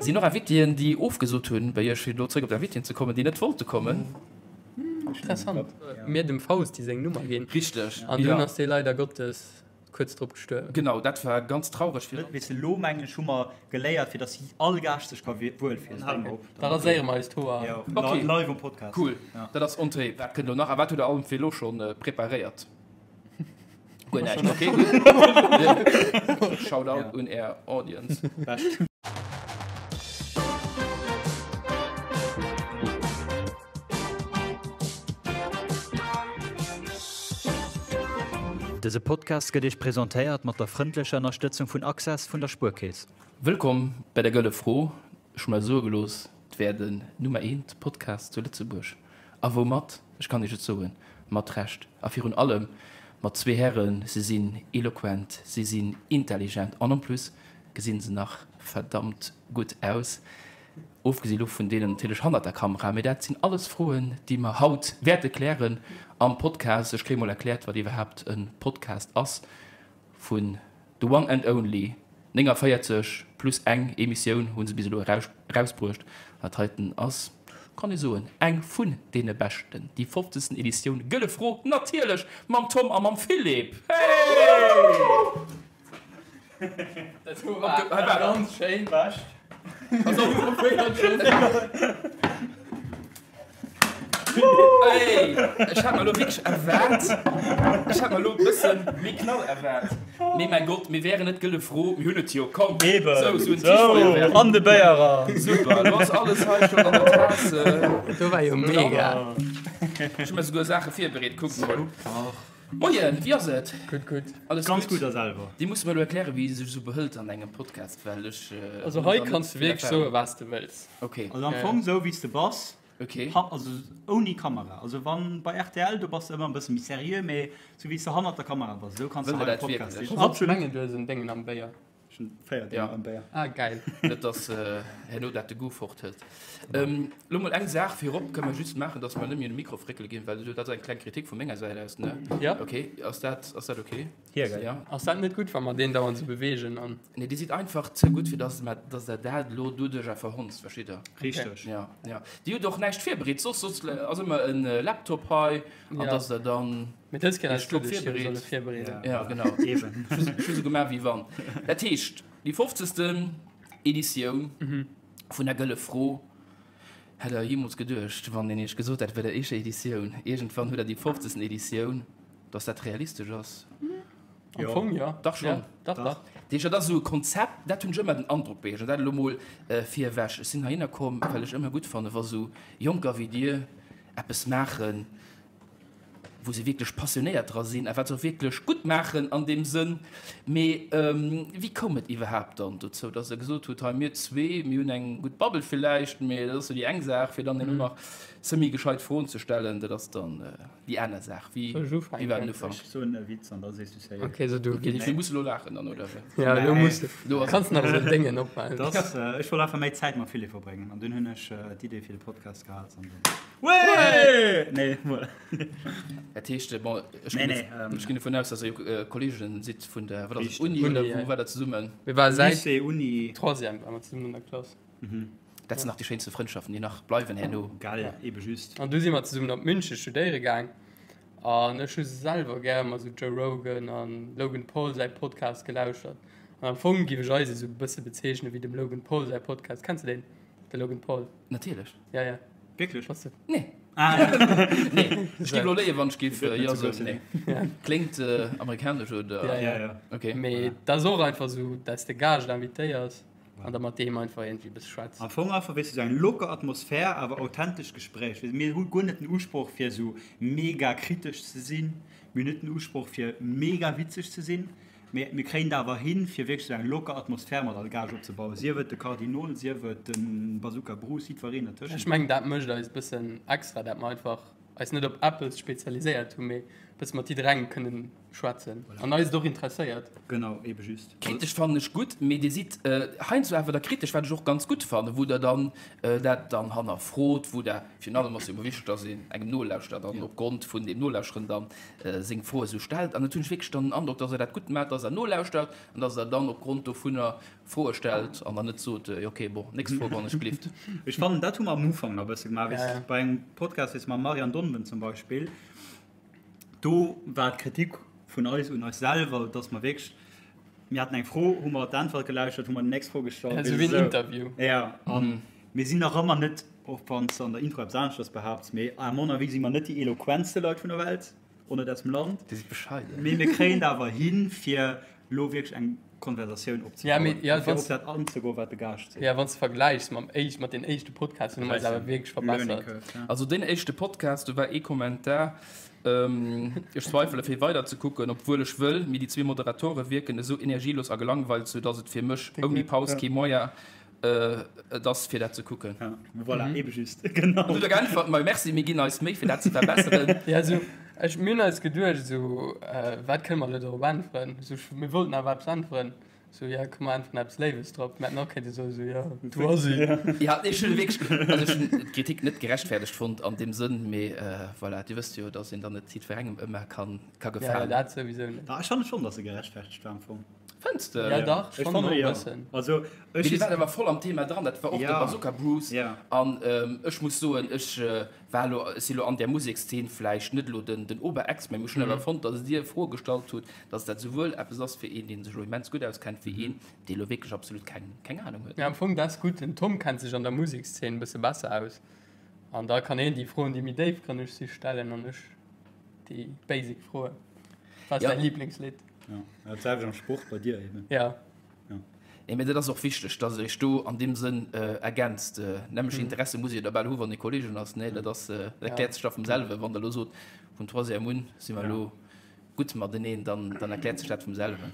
Sinn och Invitéen, déi ofgesot hunn bei iech, fir elo zréck op d'Invitéen ze kommen, déi net wollte kommen. Interessant. Mir dem Fausti seng Nummer ginn. Richteg. An dunn ass dee leider Gottes kuerz drop gestuerwen. Genau, dat war ganz traureg fir. Weess de, lo mengen ech hu mer geléiert, fir dass all Gaascht sech ka wuel fillen. Dann hale mer op. Da raséiere mer eis d'Hoer. Jo, live um Podcast. Cool, dat ass on tape. Wat kënnt elo nach a wat hutt der allem fir elo scho preparéiert? Guer näischt, ok, gutt. Shoutout un är Audience. Bescht. Dëse Podcast gëtt Iech presentéiert mat der frëndlecher Ënnerstëtzung vun Access vun der Spuerkeess. Wëllkomm bei der Gëlle Fro. Ech hu mer soe gelooss, 't wär den Nummer eent Podcast zu Lëtzebuerg. A woumat? Ech kann Iech et soen, mat Recht. A virun allem mat zwee Hären, se sinn eloquent, se sinn intelligent an en plus gesinn se nach verdammt gutt aus. Ofgesi lo vun deenen natierlech hannert der Kamera. Mee dat sinn alles Froen, déi mer haut wäerte klären am Podcast. Ech kréie mol erkläert, wat iwwerhaapt e Podcast ass, vun the one and only. 49 plus eng Emissioun hu se bis elo erausbruecht. Dat heiten ass, kann ee soen, eng vun deene beschten. Déi fofzegsten Editioun Gëlle Fro, natierlech mam Tom a mam Philippe. Hey! Dat war ganz schéin. Ey, ech hat mer elo wierklech erwaart, ech hat mer elo e bësse méi Knall erwaart. Mee mäi Gott, mir wären net gëlle Fro, mir hunn et jo. Komm, Eben. sou, sou en Tischfeuerwerk. Sou, an de Béier eran. Super, elo ass alles hei schonn an der Taass. Do war jo mega. Ech hu mer souguer Saache virbereet, kuckt mol. Moien, wéi ass et? Gutt, gutt. Alles Ganz gutt? gutt a selwer. Dir musst mer elo erklären, wéi ee sech esou behëlt an engem Podcast, well ech. Also hei kanns du wierklech soen, wat s de wëlls. Okay. Also am Fong esou wéi s de bass. Okay. Ha, also ouni Kamera. Also wann bei rtl, do bass de ëmmer e bësse méi seriö, mee esou wéi s de hannert der Kamera bass, esou kanns de Wëllt hei der am dat Podcast wierklech? sinn. Pass op, ech mengen du hues en Déngen am Béier. Ech hunn 4 Dénger am Béier. Ah, geil. Net dass herno dat de Goût fort hëlt. Lo mol eng Saach virop, kënne mer just maachen, dass mer net méi un de Mikro fréckele ginn, well dat ass eng kleng Kritik vu menger Säit aus, ne? Ja. Ok, ass dat, ass dat ok? Hier, gell? Ja. Ass dat net gutt, wa mer deen dauernd sou beweegen an. Nee, Dir sidd einfach ze gutt, fir dass mer, dass Der dat elo doduercher verhonzt, versteet Der? Richteg. Ja, ja. Dir hutt och näischt virbereet, soss, soss ass ëmmer en Laptop hei an Ja. dass Der dann. Mee dës Kéier häss du Ech dech jo virbereet. solle virbereeden. Ja, genau. Eben. Ech hu sou gemaach wéi wann. Dat heescht, déi fofzegsten Editioun vun der Gëlle Fro. Hätt der jeemools geduecht, wann een iech gesot hätt bei der éischter Editioun, iergendwann hutt der déi fofzegsten Editioun, dass dat realistesch ass? Am Fong jo. Dach schonn. Ja, dach, dach. Dat heescht, dat ass esou e Konzept, dat hunn ech ëmmer den Androck bei iech. An dat elo mol virewech, Ech sinn heihinner komm, well ech ëmmer gutt fannen, wa sou Jonker wéi dir eppes maachen, wou se wierklech passionéiert dra sinn a wat se och wierklech gutt maachen an deem Sënn. Mee wéi koum et iwwerhaapt dann dozou, dass Der gesot hutt, hei mir zwee, mir hunn eng gutt Babbel villäicht, mee dat ass jo déi eng Saach, fir dann herno nach semi-gescheit Froen ze stellen, dat ass dann déi aner Saach. Wéi Soll ech ufänken? wéi war den Ufank? Ech soen e Witz an da sees du safe. Okay, so du. Mir musse lo laachen dann, oder wéi? Ja, elo muss de. Lo ass Kanns nach esou Déngen opmaachen. Dass, ech wollt einfach méi Zäit mam Philippe verbréngen an dunn hunn ech d'Idee fir de Podcast gehat an dunn. Wee! Nee, voilà. Dat heescht, bon, ech Nee, ginn nee, ähm, ech ginn dovun aus, dass Der jo Kolleegen sidd vun der, wat ass et, Richtig. Uni oder Uni, wou ja. waart Der zesummen? Mir ware säit Lycée, Uni. Troisième ware mer zesummen an der Klass. Dat sinn nach déi schéinste Frëndschaften, déi nach bleiwen herno. Gell, ebe just. An du si mer zesummen op München studéiere gaang. An ech hu selwer gär ëmmer sou Joe Rogan an Logan Paul säi Podcast gelauschtert. An am Fong giff ech eis esou e bësse bezeechne wéi dem Logan Paul säi Podcast. Kenns de deen? De Logan Paul? Natierlech. Ja, ja. Wierklech? Was? Nee. Ah. Nee. Ech géif elo léien, wann ech géif Gëtt net jo ze soen. Nee. Kléngt amerikanesch, oder? Ja, ja. Ja, ja. Okay. Mee dat ass och einfach sou, dass de Gaascht invitéiers an da mat deem einfach iergendwéi e bësse schwätz. Am Fong einfach, weess du, sou eng locker Atmosphär, awer authentescht Gespréich. Weess du, mir hu guer net den Usproch, fir sou mega kritesch ze sinn. Mir hunn net den Usproch, fir mega witzeg ze sinn. Mee mir kréien et awer hin, fir wierklech esou eng locker Atmosphär mat all Gaascht opzebauen, sief et de Kardinol, sief et de Bazooka Bruce, jiddwereen dertëschent. Ech mengen, dat mécht eis e bëssen extra, dat mer einfach eis net op eppes spezialiséiert hunn, mee e bësse mat jidderengem kënnen. Schwätzen an eis et och interesséiert. Genau, ebe just. Kritesch fannen ech gutt, mee Dir sidd heiansdo awer da kritesch, wat ech och ganz gutt fannen, wou Der dann dat dann hannerfrot, wou Der, virun allem ass jo ëmmer wichteg, dass een engem nolauschtert an opgrond vun deem Nolauschteren dann seng Froe sou stellt. An et hunn ech wierklech dann den Androck, dass Der dat gutt maacht, dass Der nolauschtert an dass Der dann opgrond dovunner Froe stellt an dann net sot, jo okay, bon, nächst Fro, wann ech gelift. Ech fannen, dat hu mer am Ufank nach e bësse gemaach, weess de, bei engem Podcast, weess de, mam Marianne Donven zum Beispill, Do war d'Kritik vun eis un eis selwer, dass mer wierklech, mir haten eng Fro, hu mer d'Äntwert gelauschtert, hu mer déi nächst Fro gestallt. Esou wéi en Interview. Ja, a mir sinn nach ëmmer net, och wann s de an der Intro eppes aneschters behaapts, mee à mon avis si mer net déi eloquentste Leit vun der Welt och net aus dem Land. Dir sidd bescheiden. Mee mir kréien et awer hin, fir elo wierklech eng Konversatioun opzebauen, ja, fir op dat anzegoen, wat de Gaascht seet. Ja, wann s de vergläichs mam éischt, mat den éischte Podcasten, hu mer eis awer wierklech verbessert. Also deen éischte Podcast, do war ee Kommentar, Ech zweifele fir weider ze kucken, obwuel ech wëll, mee déi zwee Moderatore wierken esou energielos a gelangweilt, sou dass et fir mech ouni Paus kee Moyen et ass fir dat ze kucken. Ja, voilà, ebe just, genau. An du hutt der geäntwert, Mei merci, mir ginn eis Méi fir dat ze verbesseren. Ja, esou, ech, mir hunn eis geduecht, esou, wat kënne mer elo dorop äntweren? Esou, mir wollten awer eppes äntweren. Esou, ja, komm, mer äntweren eppes Léiwes drop. Mir hätten och kéinte soen, esou, ja, du Assi. Ja, ech hunn wierklech, also ech hunn d'Kritik net gerechtfäerdegt fonnt an deem Sënn, mee voilà, Dir wësst jo, dass een dann net jiddwerengem ëmmer kann, ka gefalen. Ja, dat souwisou net. Ech fanne schonn, dass se gerechtfäerdegt war am Fong. Fënns de? Ja dach, ech fannen och e bëssen. Also ech. Mee déi waren awer voll am Thema dran, dat war och de Bazooka Bruce. An ech muss soen, ech war elo, ech si lo an där Musekszeen vläicht net elo den den Oberex, mä ech hunn awer fonnt, datt Dir Froe gestallt hutt, datt dat souwuel eppes ass fir een, dee sech elo immens gutt auskennt, wéi een, dee elo wierklech absolut keng keng Anung huet. Ja, am Fong dat ass gutt, den Tom kennt sech an der Musekszeen e bësse besser aus an da kann een déi Froen, déi méi déifgrënneg si stellen an ech déi basic Froen. Wat ass däin Liblingslidd? Ja, dat selwecht am Sport bei dir eben. Ja. Ja. Nee, mee dat ass och wichteg, dass Der Iech do an deem Sënn ergänzt. Nämlech Interesse muss ee jo da bal hu wann ee Kollegen ass, nee? Dat ass, dat erkläert sech da vum selwen. Wann Der elo sot, vun Troisième un si mer elo gutt mateneen, dann, dann erkläert sech dat vum selwen.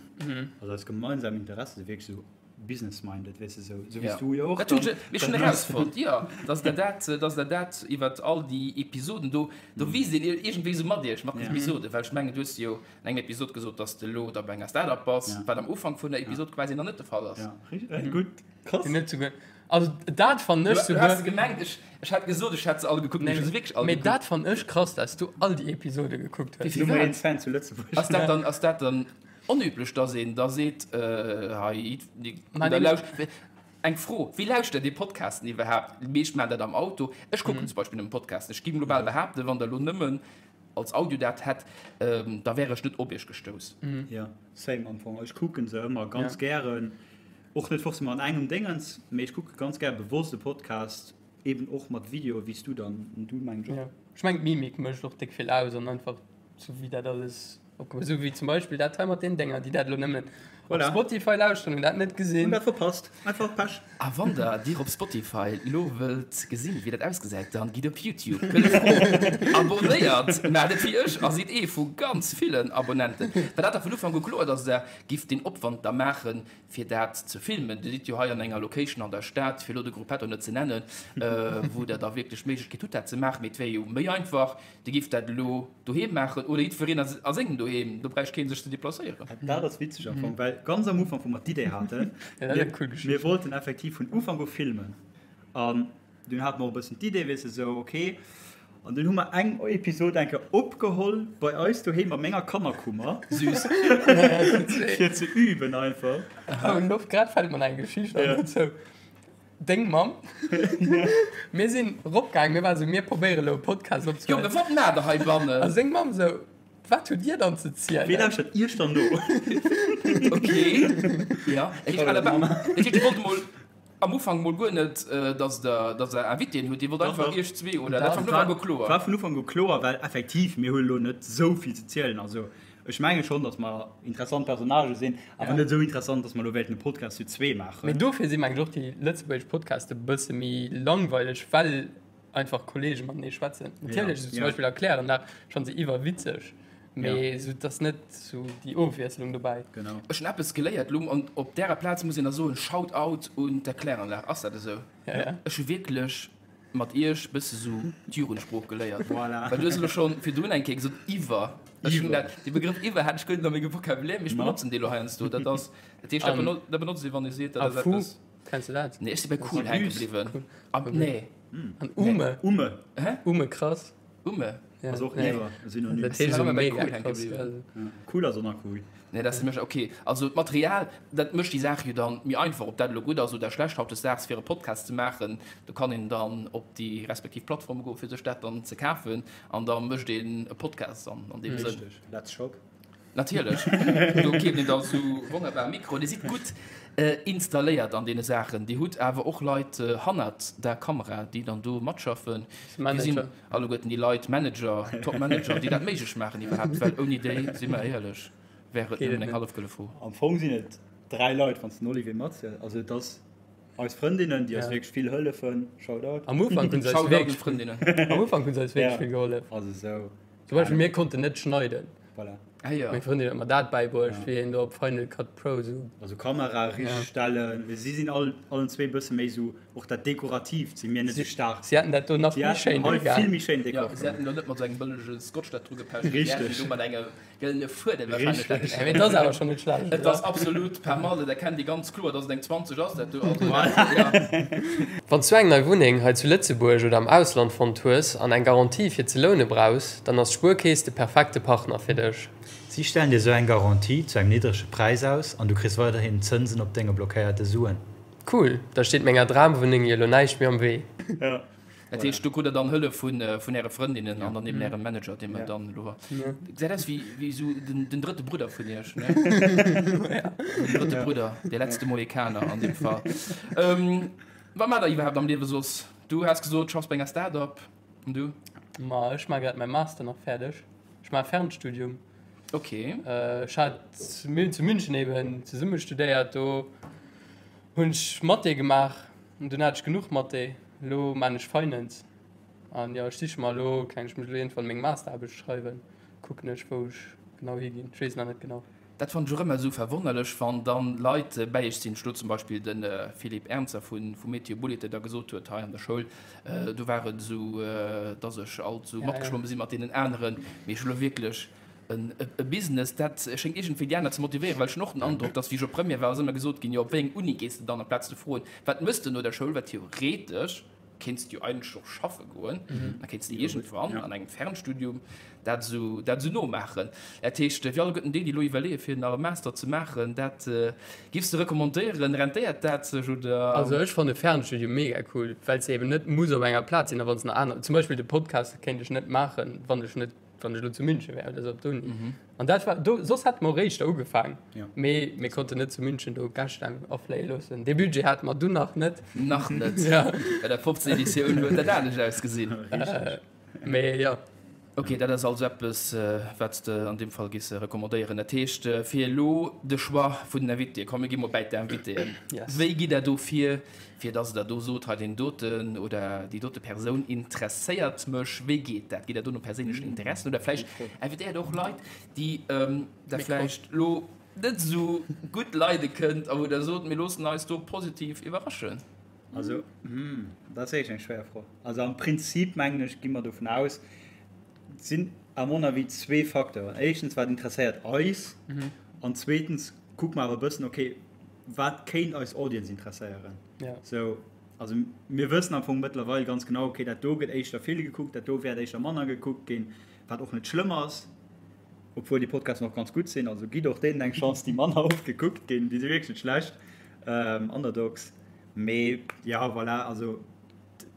Also eis gemeinsam Interesse si wierklech esou business-minded, weess de, esou, esou wéi s du jo och. Dat hunn ech schonn erausfonnt, jo, dass Der dat, dass Der dat iwwert all déi Episoden do, do wiisst een iergendwéi esou mat Iech, mat den Episoden, well ech mengen, du hues jo An enger Episod gesot, dass de lo da bei enger Startup bass, wat am Ufank vun der Episod quasi nach net de Fall ass. Ja, richtig, gutt, krass. Net souguer. Also dat fannen ech souguer. Du has gemengt, ech, ech hätt gesot, ech hätt se all gekuckt, mee ech hu se wierklech all gekuckt. Mee dat fannen ech krass, dass du all déi Episode gekuckt hues. Nummer 1 Fan zu Lëtzebuerg. Ass dat dann, ass dat dann onüblech, dass een da seet, hei, oder lauscht, eng Fro, Wie lauschtert déi Podcasten iwwerhaapt? Déi meescht maachen dat am Auto. Ech kucken zum Beispill nëmmen Podcasten. Ech géing elo bal behaapten, wann der elo nëmmen als Audio dat hätt, da wär ech net op iech gestouss. Jo, same am Fong. Ech kucken se ëmmer ganz gären, och net forcément an engem Déngens, mee ech kucke ganz gär bewosst e Podcast, eben och mat Video, wéi s du dann, du mengen ech och. Jo, ech mengen d'Mimik mécht och déck vill aus an einfach sou wéi dat alles Opgebaut. Esou wéi zum Beispill dat hei mat den Dénger, déi dat elo nëmmen op Spotify lauschteren, hunn dat net gesinn. Hunn dat verpasst. Einfach Pech. A wann der dir op Spotify lo wëllt gesinn, wéi dat ausgesäit, dann gitt op Youtube, Gëlle Fro, abonnéiert, maacht et wéi ech a sidd ee vu ganz villen Abonnenten. War dat da vun Ufank u kloer, dass der gifft deen Opwand da maachen, fir dat ze filmen? Dir sidd jo hei an enger Location an der Stad, fir elo de Gruppetto net ze nennen, wou der da wierklech d'Méiglechkeet hutt, dat ze maachen. Mee et wär jo méi einfach, Dir gifft dat elo doheem maachen oder jiddwereen a sengem Doheem, do bräicht kee sech ze deplacéieren. Dat ass witzeg am Fong, well ganz am Ufank, wou mer d'Idee haten, mir wollten effektiv vun Ufank u filmen an dunn hate mer och e bëssen d'Idee, weess de, esou ok. An dunn hu mer eng Episod eng Kéier opgeholl bei eis doheem a menger Kannerkummer, Süß. fir ze üben einfach. Oh, grad fält mer eng Geschicht an dozou. Deng Mamm. Mir sinn eropgaangen, mir waren esou, mir probéieren elo e Podcast opzehuelen. Jongen, wat maacht der heibannen? A seng Mamm esou, Wat hutt dir dann ze zielen? Wee lauschtert iech dann no? Ok, ja. Dat heescht, Dir wollt emol am Ufank mol guer net, dass der, dass der Invitéen hutt, Dir wollt einfach iech zwee, oder? Dat war vun Ufank u kloer? War vun Ufank u kloer, well effektiv, mir hunn elo net esou vill ze zielen. Also Ech menge schonn, datt mer interessant Personnagë sinn, awer net esou interessant, datt mer elo wéilten e Podcast zu zwee maachen. Mee dofir si mengen ech och déi lëtzebuergesch Podcaste bësse méi langweileg, well einfach Kollege matenee schwätzen. Natierlech esou zum Beispill Erklärendag, ech fanne se iwwerwitzeg, mee esou et ass net esou déi Ofwiesslung dobäi. Genau. Ech hunn eppes geléiert elo, an op därer Plaz muss een da soen, Shout-out un d'Erkläranlag. Ass dat esou? Ja, ja. Ech hu wierklech. mat iech bësse sou d'Jugendsprooch geléiert. Voilà. Well du hues elo schonn virdrun eng Kéier gesot, iwwer. Ech hunn dat, dee Begrëff iwwer hat ech guer net a mengem Vocabulaire, mee ech benotzen dee elo heiansdo. Dat ass, dat heescht, dat beno, dat benotzt ee wann ee seet, dat ass A fu, eppes. kenns du dat? Nee, ech si bei cool hänke bliwwen. A, nee. An ume. Ume. Hä? Ume krass. Ume? Ja. Ass och Nee. iwwer, e Synonym. Dat heescht Sinn esou awer bei mega cool hänke krass. bliwwen. Also. Cool ass och nach cool. Nee, dat ass mech, okay. Also d'Material, dat mécht déi Saach jo dann méi einfach, ob dat elo gutt ass oder schlecht hautdesdaags fir e Podcast ze maachen. Do kann een dann op déi respektiv Plattforme goen, fir sech dat dann ze kafen an da mécht een e Podcast an an deem Sënn. Richteg. Let's shop. Natierlech, do keeft een da sou wonnerbar Mikroen. Dir sidd gutt installéiert an deene Saachen. Dir hutt awer och Leit hannert der Kamera, déi dann do matschaffen. Dir sinn alleguerten déi Leit, Manager, Top Manager, déi dat méiglech maachen iwwerhaapt, well ouni déi, si mer éierlech, wär et nëmmen eng hallef gëlle Fro. Am Fong sinn et 3 Leit, wann s de den Olivier matziels. Also et ass eis Frëndinnen, déi eis wierklech vill hëllefen. Shoutout. Am Ufank hunn se eis Shoutout un wierklech, d'Frëndinnen. am Ufank hunn se eis wierklech vill gehollef. Also esou. Zum Beispill mir konnten net schneiden. Voilà. Ah, ja. Meng Frëndin huet mer dat bäibruecht, ja. wéi een do op Final Cut Pro sou. Also Kamera richteg ja. stellen. Si sinn all, allen zwee bësse méi sou, och dat Dekoratiivt si mir net sou staark. Si hätten dat do nach méi schéin vill méi schéin Ja, si hätten do net mat sou engem bëllege Scotch dat dru gepecht. Richteg. Do mat engem gëllene Fuedem wahrscheinlech. Richteg. Ja, mee et ass awer schonn net schlecht. Et ass absolut pas mal. Et erkennt ee ganz kloer, dass et eng 20 ass, dat do. Also, ja. Wann s du eng nei Wunneng hei zu Lëtzebuerg oder am Ausland fonnt hues an eng Garantie fir ze loune brauchs, Dann ass d'Spuerkeess de perfekte Partner fir dech. Si stellen dir sou eng Garantie zu engem niddrege Präis aus an du kriss weiderhin Zënsen op denge blockéierte Suen. Cool, da steet menger Dramwunneng jo lo näischt méi am Wee. Dat heescht, do krut der dann Hëllef vun äre Frëndinnen an dann eben ärem Manager, dee mer dann elo. Gesäit aus wéi wéi esou den drëtte Brudder vun iech, ne? Den drëtte Brudder, der letzte Mohikaner an deem Fall. Wat maacht der iwwerhaapt am Liewe soss? Du has gesot, schaffs bei enger Start-up. An du? Ma ech maache grad mäi Master nach fäerdeg. Ech maache Fernstudium. Ok. Ech hat, mir hunn zu München eben zesumme studéiert. Do hunn ech Mathé gemaach an dunn hat ech genuch Mathé. Elo maan ech Finance. An jo, ech siche mer elo, keng ech muss elo iergendwann meng Masteraarbecht schreiwen. Kucken ech wou ech genau higinn. Ech weess et nach net genau. Dat fannen ech och ëmmer esou verwonnerlech, wann dann Leit bäi iech sinn, ech elo zum Beispill de Philippe Ernzer vu Meteo Bullet, der da gesot huet hei an der Schoul, do war et esou, dass ech alt esou matgeschwomme si mat deenen aneren, mee ech hu elo wierklech e Business, dat schéngt iergendwéi déi aner ze motivéieren, well ech hunn och den Androck, dass wéi ech op Première war, ass ëmmer gesot ginn, jo op wéi eng Uni gees de dann, amplaz ze froen, wat mëss de no der Schoul, wat theoretesch kéints de jo eigentlech och schaffe goen, da kéints de iergendwann an engem Fernstudium dat esou dat esou nomaachen. Dat heescht, fir alleguerten déi, déi elo iwwerleeë fir nach e Master ze maachen, dat giffs de recommandéieren? Rentéiert dat sech oder? Also ech fanne Fernstudium mega cool, well s de eben net muss op enger Plaz sinn a wann s nach aner, zum Beispill de Podcast kéint ech net maachen, wann ech net wann ech elo zu München wär oder sou op d'Uni. An dat war do, soss hätte mer och éischter ugefaang, mee mir konnten net zu München do Gäscht afléie loossen. Dee Budget hate mer dunn nach net. Nach net. Ja. Bei der 15. Editioun huet dat anescht ausgesinn. Mee jo. Ok, dat ass also eppes, wat s de an deem Fall giss recommandéieren. Dat heescht, fir elo de Choix vun den Invitéen, komm mir gi mol bäi d'Invitéen. Wéi gitt Der do vir, fir dass Der do sot, hei deen doten oder déi dote Persoun interesséiert mech? Wéi geet dat? Gitt Der do no perséinlechen Interessen oder vläicht invitéiert Der och Leit, déi Der vläicht elo net esou gutt leide kënnt a wou Der sot, mir loossen eis do positiv iwwerraschen? Also, dat ass wierklech eng schwéier Fro. Also am Prinzip, mengen ech, gi mer dovun aus, et sinn à mon avis zwee Facteuren. Éischtens, wat interesséiert eis? An zweetens kucke mer awer e bëssen, okay, wat kéint eis Audience interesséieren? Ja. Sou, also mir wëssen am Fong mëttlerweil ganz genau, okay, dat do gëtt éischter vill gekuckt, dat do wäert éischter manner gekuckt ginn, wat och net schlëmm ass, obwuel déi Podcasten och ganz gutt sinn. Also gitt och deenen eng Chance, déi manner oft gekuckt ginn, déi si wierklech net schlecht, ähm, Underdogs. Mee ja, voilà, also.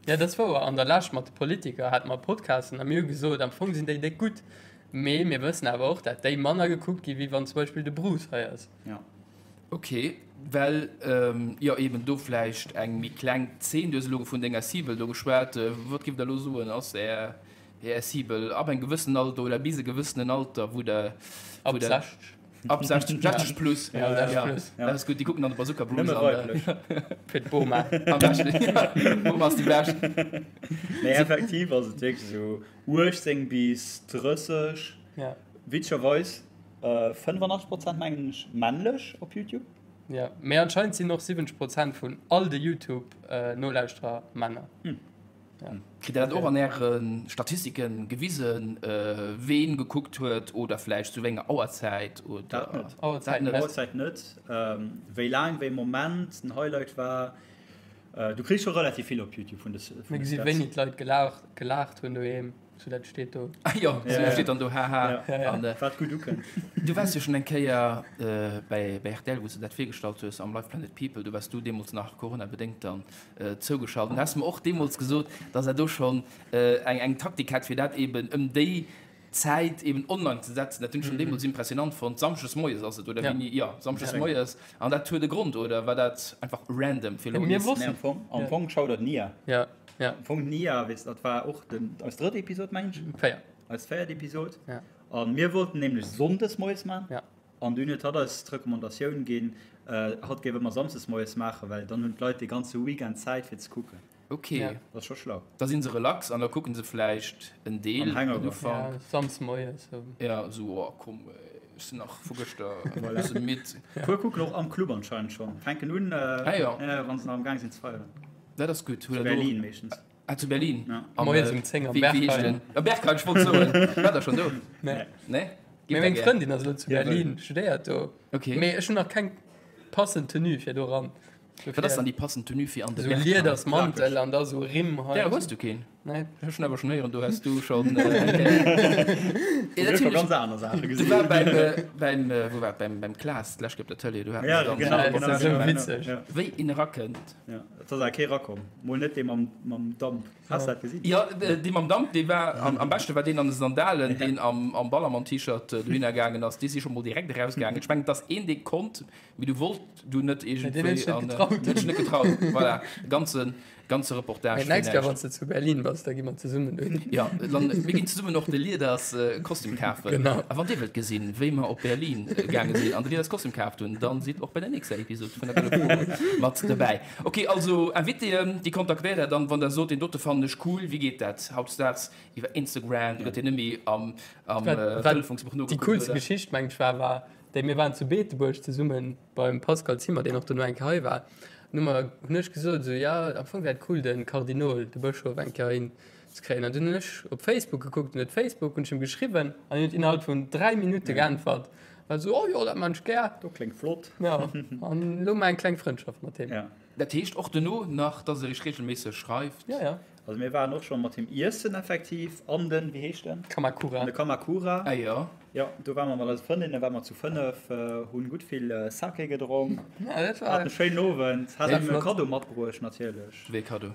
Ja, dat ass wouer. An der Lescht mat de Politiker hate mer Podcasten a mir hu gesot, am Fong sinn déi déck gutt, mee mir wëssen awer och, dat déi manner gekuckt gi wéi wann zum Beispill de Bruce hei ass. Ja. Ok, well jo eben do vläicht eng méi kleng Zeen, du hues elo vun denger Cible do geschwat, wat giff der elo soen ass är är Cible ab engem gewëssenen Alter oder bis e gewëssenen Alter, wou der Ab 60. Ab 60, 60 plus, Ja, 60 plus. Dat ass gutt, déi kucken dann de Bazooka Bruce Nëmme an weiblech. Fir d'Boma. Am beschten, ja, d'Boma ass déi bescht. Nee, effektiv ass et wierklech esou 18 bis 30, Ja. witzegerweis 85 Prozent mengen ech männlech op Youtube. Ja, mee anscheinend sinn och 70 Prozent vun all de Youtube-Nolauschterer Männer. Kritt Dir dat och an Äre Statistike gewisen, ween gekuckt huet oder vläicht zu wéi enger Auerzäit? Oder? Dat net. Auerzäit net. Auerzäit net. Wéi laang, wéi Moment den Highlight war. Du kriss scho relativ vill op YouTube vun de Stats. Mir gesi wéini d'Leit gelaacht hunn doheem. So dat steet do. Ah jo, so steet dann do haha. Ja. An, äh, Wat gutt ukënnt. Du waars jo schonn eng Kéier äh, bei, bei rtl, wou s de dat virgestallt hues am Live Planet People. Du waars du deemools nach Corona-bedéngt dann äh, zougeschalt. An du has mer och deemools gesot, dass Der do schonn äh, eng, eng Taktik hat, fir dat eben ëm déi Zäit eben online ze setzen. Dat hunn ech schonn deemools impressionant fonnt. Samschdes moies ass et, oder Ja. wéini? Jo, samschdes moies. An dat huet e Grond, oder war dat einfach random fir elo Mir nees? wossten. Nee, am Fong, am Fong Shoutout Nia. Ja. Ja. Am Fong Nia, weess, dat war och den, eis drëtt Episod, mengen ech. Véier. Eis véiert Episod. Ja. A mir wollten nämlech sonndes moies maachen. Ja. An dunn huet hatt eis d'Recommandatioun ginn, hatt géif ëmmer samsdes moies maachen, well dann hunn d'Leit dee ganze Weekend Zäit fir ze kucken. Ok. Ja. Dat ass scho schlau. Da si se relax an da kucken se vläicht en Deel, Am Hangover. en Ufank. Ja, samsdes moies. Sou. Ja, esou, oh komm, ech sinn nach vu gëschter e bësse midd. Puer kucken och am Club anscheinend schonn. Fänken un, Ah jo. wann se nach am Gaang sinn ze feieren. Dat ass gutt. Zu Berlin meeschtens. Ah, zu Berlin? Ja. Am, Moies äh, um 10 am wéi- wéi heescht Berghain. den? Am Berghain, ech wollt soen. War der schon do? Nee. Nee? Mee meng Frëndin ass elo zu Berlin, studéiert do. Okay. Mee ech hunn nach keng passend Tenue fir do ran. Wat ass dann déi passend Tenue fir an de Esou Berghain? Liedersmantel an da sou Rimm hei. Där hues du keen? Nee. Ech hunn awer schonn héieren, do häss du schonn. Äh, Ech hu ganz aner Saache Du gesinn. war beim, äh, beim, äh, wou war beim, beim Klaas, d'lescht op der Tëlee, do haten Ja, se dann genau, so genau, Das ass esou genau, witzeg. Ja, Wéi een erakënnt. ja. Et ass awer kee rakomm. Mol net dee mam, mam Damp. Has de dat gesinn? Jo, dee mam Damp, dee war am, am beschte war deen an de Sandalen, deen am, am Ballermann-T-Shirt dohinner gaangen ass. Dee si scho mol direkt erausgaangen. Ech mengen, et ass een, dee konnt, mee du wollt du net Deen iergendwéi. huet sech net an, getraut. Deen huet sech net getraut. Voilà, de ganzen, ganze Reportage Mee fir nächst Kéier, näischt. wann s de zu Berlin bass, da gi mer zesummen dohin. Jo, dann, mir ginn zesummen och de Leaders Kostüm kafen. Genau. A wann Dir wëllt gesinn, wéi mer op Berlin gaange sinn an de Leaders Kostüm kaaft hunn, dann sidd och bei der nächster Episod vun der Gëlle Fro mat dobäi. Ok, also Invitéen, déi kontaktéiert Der dann, wann Der sot, deen dote fannen ech cool. Wéi geet dat hautdesdaags? Iwwer Instagram? Do gëtt jo net méi am, am Telefonsbuch Déi nogekuckt, coolste oder? Geschicht, meng ech, war, war déi, mir waren zu Beetebuerg zesumme beim Pascal Zimmer, deen och dono eng Kéier hei war. An hu mer, hunn ech gesot, esou, jo, am Fong wär et cool, de Kardinol, de Bëschof eng Kéier heihin ze kréien. An dunn hunn ech op Facebook gekuckt, en huet Facebook, hunn ech him geschriwwen an hien huet innerhalb vun 3 Minutte geäntwert. War esou, oh jo, dat maan ech gär. Do kléngt flott. Jo, an elo hu mer eng kleng Frëndschaft mat him. Ja. Dat heescht och dono nach, dass e Iech regelméisseg schreift? Ja, ja. Also mir waren och scho mat him iessen effektiv an den, wéi heescht en? Kamakura. An de Kamakura. Ah jo. Jo, do ware mer mat eise Frëndinnen, ware mer zu 5, hunn gutt vill Sake gedronk, Ja, dat war. haten e schéinen Owend, hat Ja, him e flott. Kaddo matbruecht natierlech. Wéi e Kaddo?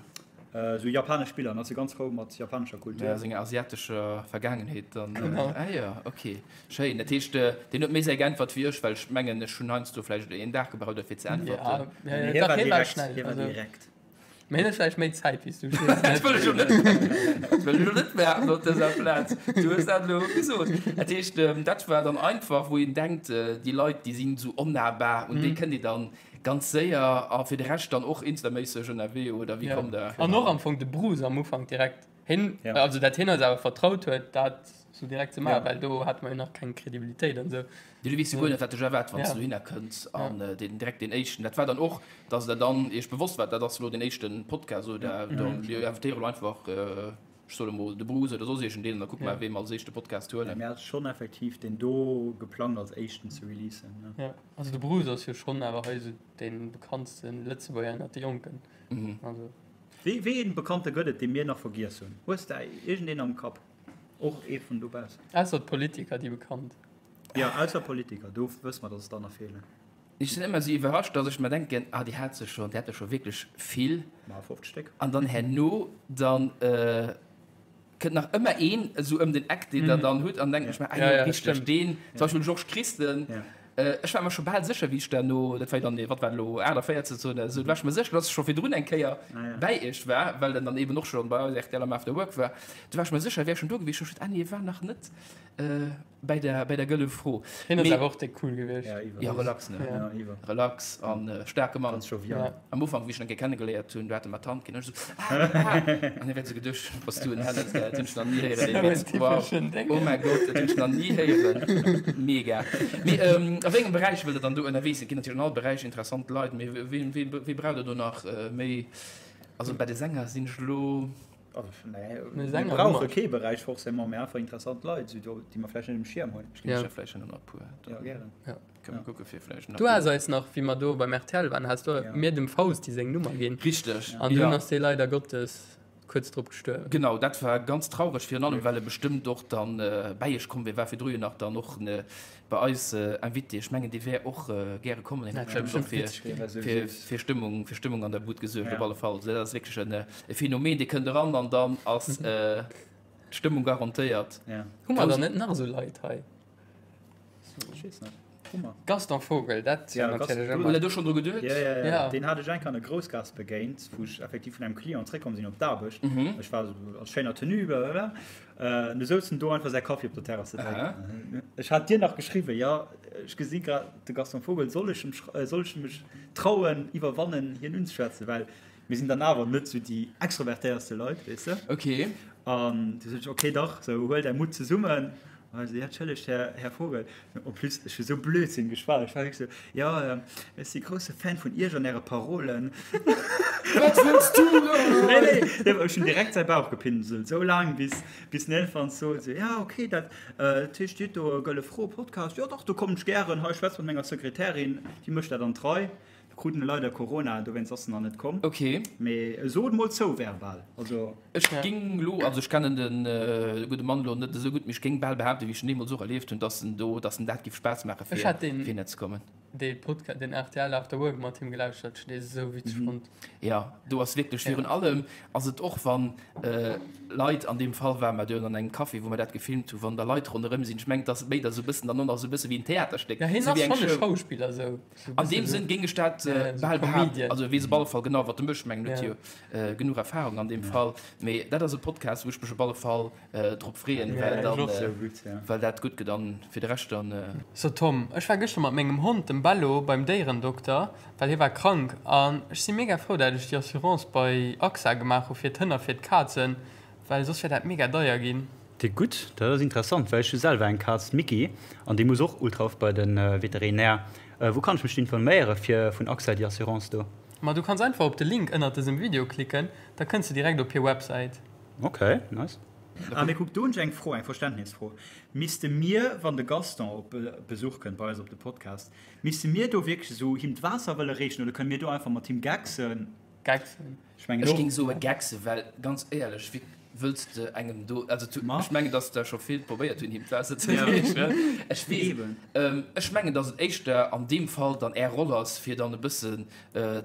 Esou japanesch Spiller, en ass jo ganz frou mat japanescher Kultur. Ja, senger asiatescher Vergaangenheet dann. Genau. Ah jo, ok. Schéin. Dat heescht, deen huet méi séier geäntwert wéi ech, well ech mengen, ech hunn heiansdo vläicht een Dag gebraucht derfir ze äntwerten. Ja, ja, Hie dach, war hie war direkt, schnell. hie war Also, direkt. mee hien huet vläicht méi Zäit wéi s du. Ech weess Dat net. wëll ech elo net, dat wëll ech elo net behaapten op dëser Plaz. Du hues dat elo gesot. Dat heescht, dat war dann einfach, wou een denkt, déi Leit, déi sinn esou onnahbar, un déi kënnt ee dann ganz séier. A fir de Rescht dann och instaméisseg ënnerwee, oder wéi Ja. kommt Der? An och am Fong de Bruce am Ufank direkt. Hien, Ja. also dat hien eis awer vertraut huet, dat sou direkt ze maachen, Ja. well do hate mer jo nach keng Kredibilitéit an sou. Du weess jo guer net, wat dech erwaart, wann s Ja. du dohinner kënns. An deen direkt deen éischten, dat war dann och, dass der dann iech bewosst waart, dat ass elo deen éischten Podcast oder mir invitéiere elo einfach, ech soe mol de Bruce oder soss iergendeen an da kucke mer, wee mer als éischte Podcast huelen. Mir hate schonn effektiv deen do geplangt als éischten ze releasen. Ne? Ja, also de Bruce ass jo schonn awer hei sou dee bekanntste Lëtzebuerger ënnert de Jonken. Also. Wéi een Bekannte gëtt et, dee mir nach vergiess hunn? Hues de iergendeen am Kapp? Och ee vun dobaussen? Ausser d'Politiker, déi bekannt. Jo, ausser Politiker, do wësse mer, dass et der nach feelen. Ech sinn ëmmer esou iwwerrascht, dass ech mer denken, ah, déi hat se schonn, déi hat der scho wierklech vill. Ma 50 Stéck. An dann herno, dann kënnt nach ëmmer een esou ëm den Eck, deen der dann hutt, an denken ech mer, ah jo, richteg, deen, zum Beispill Georges Christen. Ech war mer scho bal sécher, wéi ech da no, dat war jo dann, wat war elo, 48 oder esou, do war ech mer sécher, dass e scho virdrun eng Kéier bäi iech war, well en dann eben och scho bei eis rtl am After Work war. Do war ech mer sécher, e wär schonn do gewiescht. Ech hu gesot, ah nee, e war nach net. Bei der, bei der gëlle Fro. Hien ass awer och déck cool gewiescht. Ja, iwwer. Ja, relax, ne? Ja, iwwer. Relax an staarke Mann. Ganz jovial. Ja. Am Ufank, wéi ech en eng Kéier kennegeléiert hunn, do hat e mer d'Hand ginn an ech esou, ah, ah. An hie wäert esou geduecht, bass du en Held, dat hunn ech nach ni héieren, dee Witz. Wow. Oh mäi Gott, dat hunn ech nach ni héieren. Mega. Mee a wéi engem Beräich wëllt Der dann do ënnerwee sinn? Et ginn natierlech an all Beräich interessant Leit, mee wien, wien, wee braucht Der do nach méi? Also bei de Sänger sinn ech elo. Mir brauche kee Beräich forcément, mee einfach interessant Leit, déi mer vläicht net um Schierm hunn. Ech ginn iech der vläicht nach e puer. Jo, gären. Kënne mer kucke fir vläicht nach. Du has eis nach, wéi mer do beim rtl waren, has du mir dem Fausti seng Nummer ginn. Richteg. An dunn ass dee leider Gottes kuerz drop gestuerwen. Genau, dat war ganz traureg, virun allem well e bestëmmt och dann bäi iech komm wier, war virdru jo nach dann och bei eis Invité. Ech mengen, dee wär och gäre komm an hätt bestëmmt och fir fir Stëmmung fir Stëmmung an der Bud gesuergt op alle Fall. Also dat ass wierklech en e Phänomen, dee kënnt eran an dann ass d'Stëmmung garantéiert. Hu mer dann net nach esou Leit hei? Ech weess net. Hu mer. Gaston Vogel, dat Ja, natierlech Gaston- ëmmer. Hutt Der do schonn dru geduet? Ja, ja, ja. Ja. Deen hat ech eng Kéier an der Groussgaass begéint, wou ech effektiv vun engem Client zréckkomm sinn op d'Aarbecht. Ech war esou a schéiner Tenue, blablabla. An du souz en do einfach säi Kaffi op der Terrasse drénken. Ech hat dir nach geschriwwen, jo, ech gesi grad de Gaston Vogel, soll ech em schrei-, soll ech mech trauen, iwwerwannen, hien unzeschwätzen, well mir sinn dann awer net esou déi extrovertéierste Leit, weess de. Ok. An du sot ech, ok, dach, sou, huel däi Mutt zesummen. An ech sou, ja, entschëllegt, Här, Här Vogel. En plus, ech hu sou Blödsinn geschwat, ech war wierklech sou, jo, ech si grousse Fan vun Iech an Äre Parolen. Wat wëlls du elo? Nee, nee, nee, ech hunn direkt säi Bauch gepinselt, sou laang, bis, bis en iergendwann sot, sou, ja, ok, dat, dat heescht, Dir hutt do e Gëlle Fro Podcast, jo dach, do kommen ech gären, hei, ech schwätz mat menger Sekretärin, déi mécht dat an d'Rei. Do krut en leider Corona, dowéinst ass en nach net komm. Ok. Mee sot mol zou, verbal, also. Ech géing elo, also ech kennen de gudde Mann elo net esou gutt, mee ech géing bal behaapten, wéi ech en deemools och erlieft hunn, dass en do, dass en dat géif Spaass maache Ech fir hat deen, fir net ze kommen. dee Podca-, den rtl After Work mat him gelauschtert, ech hunn dee esou witzeg fonnt. Jo, do ass wierklech, virun allem ass et och wann Leit, an deem Fall ware mer do an engem Café, wou mer dat gefilmt hunn, wann da Leit ronderëm sinn, ech mengen, et ass méi da sou e bëssen dann och nach sou e bësse wéi en Theaterstéck, Ja, hien sou ass wéi eng schonn e Show. Schauspiller esou. An deem Sënn géing ech dat bal behaapten. Also e weess op alle Fall genau, wat e mécht. Ech mengen, en huet jo genuch Erfahrung an deem Fall. Mee dat ass e Podcast, wou ech mech op alle Fall drop freeën, well dann, well dat gutt gëtt. An fir de Rescht dann. So Tom, ech war gëschter mat mengem Hond, dem Bello, beim Déierendokter, well hie war krank. An ech si mega frou, dat ech déi Assurance bei AXA gemaach hu fir d'Hënn a fir d'Kazen, well soss wär dat mega deier ginn. Déi gutt, dat ass interessant, well ech hu selwer eng Kaz, d'Micky, an déi muss och ultra oft bei de Veterinär. Wou kann ech mech informéiere fir vun AXA déi Assurance do? Ma du kanns einfach op de Link ënnert dësem Video klicken, da kënns de direkt op hir Websäit. Ok, nice. Ah, mee kuck, do hunn ech eng Fro, eng Verständnisfro. Misste mir, wann de Gaston op Besuch kënnt bei eis op de Podcast, misste mir do wierklech esou him d'Waasser wëlle reechen oder kënne mir do einfach mat him gecksen? Gecksen. Ech mengen Ech och. géing soe gecksen, well ganz éierlech, wéi wëlls de engem do, also zu, Ma. ech mengen, dass der scho vill probéiert hunn, him d'Waasser ze Ja. reechen. Ech weess, Eben. ech mengen, dass et éischter an deem Fall dann Är Roll ass, fir dann e bëssen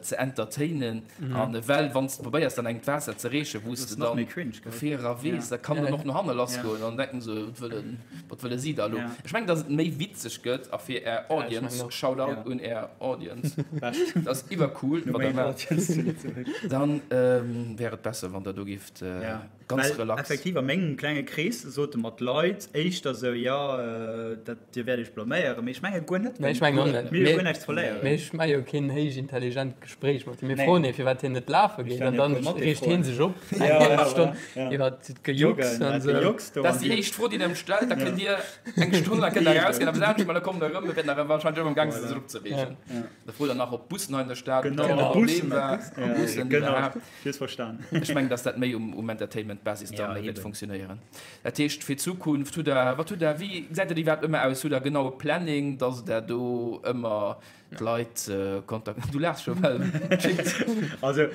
ze entertainen. An well wann s de probéiers, dann engem d'Waasser ze reechen, wou s Das de ass nach dann méi cringe, gell? dovir weess, Ja. da kann dann Ja. och no hanne lass Ja. goen an denken se, wat wëllen, wat wëlle si da elo? Ja. Ech mengen, dass et méi witzeg gëtt a fir Är Ja, ech Audience, mengen och. Shoutout Ja. un Är Audience, Bescht. dat ass iwwercool, No wat Der main maacht. audience zu Lëtzebuerg. Dann wär et besser, wann Der do gift Ja. ganz Well relax. effektiv a mengem klenge Krees sote mer d'Leit éischter sou, jo, dat, dir wäert iech blaméieren. Mee ech menge guer net, Nee, ech mengen och net. Mir hu Mee guer näischt ze verléieren. mee ech maache jo keen héich intelligent Gespréich mat him. Mir Nee. froen hie firwat hien net lafe Ech geet stellen an hir dann e puer reegt hie Mathé-Froen. sech op eng Ja, hallef ja, Stonn voilà, ja. iwwer d'Gejux Joggen, an dat sou. Gejux do Dat ass an déi déi. éischt Fro, déi Der em stellt. Da kënnt Dir eng Stonn lang kënnt Der erausginn, awer anescht, well da kommt Der erëm, mir wäerten awer wahrscheinlech ëmmer am Gaang sinn, sech Ja. opzereegen. Ja. Da frot Der nach, ob Bussen hei an der Stad, ob Genau, dat e ob Problem Bussen, war, ob ob Bussen, Bussen genau, iwwerhaapt. du hues verstan. Ech mengen, dass dat méi um, um Entertainment-Basis Ja, dann wäert eben. funktionéieren. Dat heescht, fir d'Zukunft hutt Der, wat hutt Der, wéi gesäit dat iwwerhaapt ëmmer aus? Hutt Der genau e Planning, dass Der do ëmmer d'Leit kontakt. Du laachs scho well Jimmy. Also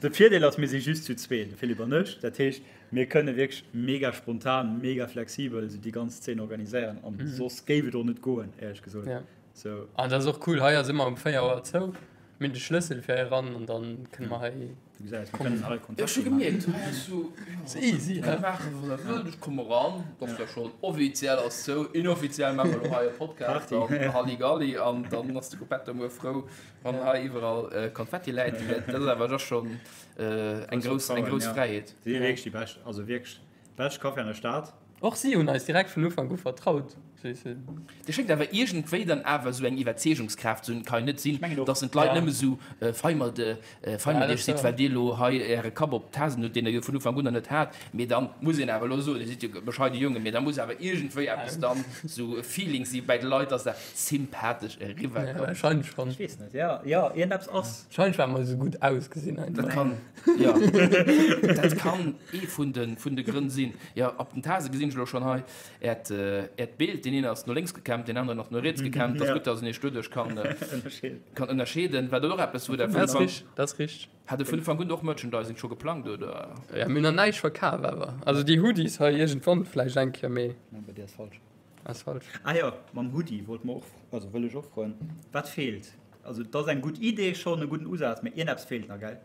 de Virdeel ass, mir si just zu zwee, de Philippe an ech. Dat heescht, mir kënne wierklech mega spontan, mega flexibel esou déi ganz Zeen organiséieren an soss géif et och net goen, éierlech gesot. Ja. Sou. An dat ass och cool, hei ass ëmmer um 4 Auer zou. Mir hunn de Schlëssel fir hei eran an dann kënne mer hei. Du gesäis, mir kënnen hei Ja, ech hu Kontakte maachen. gemierkt, hei ass sou, Ass easy, jo, he? maache wat der wëllt, ech komme eran, dat ass jo schonn offiziell ass zou, inoffiziell maache mer elo hei e Podcast Party. an Halligalli an dann ass de Gruppetto muer frou, wann hei iwwerall Konfetti läit. Dat ass awer da schonn eng grouss, eng grouss Ja. Fräiheet. Si wierklech déi bescht, also wierklech bescht Café an der Stad. Och si hunn eis direkt vun Ufank u vertraut. Dir schéngt awer iergendwéi dann awer esou eng Iwwerzeegungskraaft ze hunn. Et ka jo net sinn, dass en d'Leit nëmme esou fei mat iech sidd, well dir elo hei äre Kapp op d'Tasen hutt, deen der jo vun Ufank un nach net hat. Mee da muss een awer elo soen, Dir sidd jo bescheide Jongen, mee da muss awer iergendwéi eppes dann esou e Feeling si bäi de Leit, dass der sympathesch eriwwerkommt. Wahrscheinlech schonn. Ech weess net, jo, jo, iergendeppes ass. Wahrscheinlech well mer esou gutt ausgesinn einfach. Dat kann, jo, dat kann ee vun de, vun de Grënn sinn. Jo, op den Tase gesinn ech elo schonn hei Äert, Äert Bild. Deen een ass no lénks gekämmt, deen aneren ass no riets gekämmt. Ass gutt, dass een Iech doduerch kann, kann ënnerscheeden. War dat och eppes, wou Der vun Dat ass Ufank, dat ass richteg. hat Der vun Ufank un och Merchandising scho geplangt, oder? Jo, mir hunn nach näischt verkaf awer. Also déi Hoodies hei iergendwann vläicht eng Kéier, mee. Mä bei dir ass falsch. Ass falsch. Ah jo, mam Hoodie wollt mer och, also wëll ech och froen, wat feelt? Also et ass eng gutt Idee schonn, e gudden Usaz, mä iergendeppes feelt nach, gell?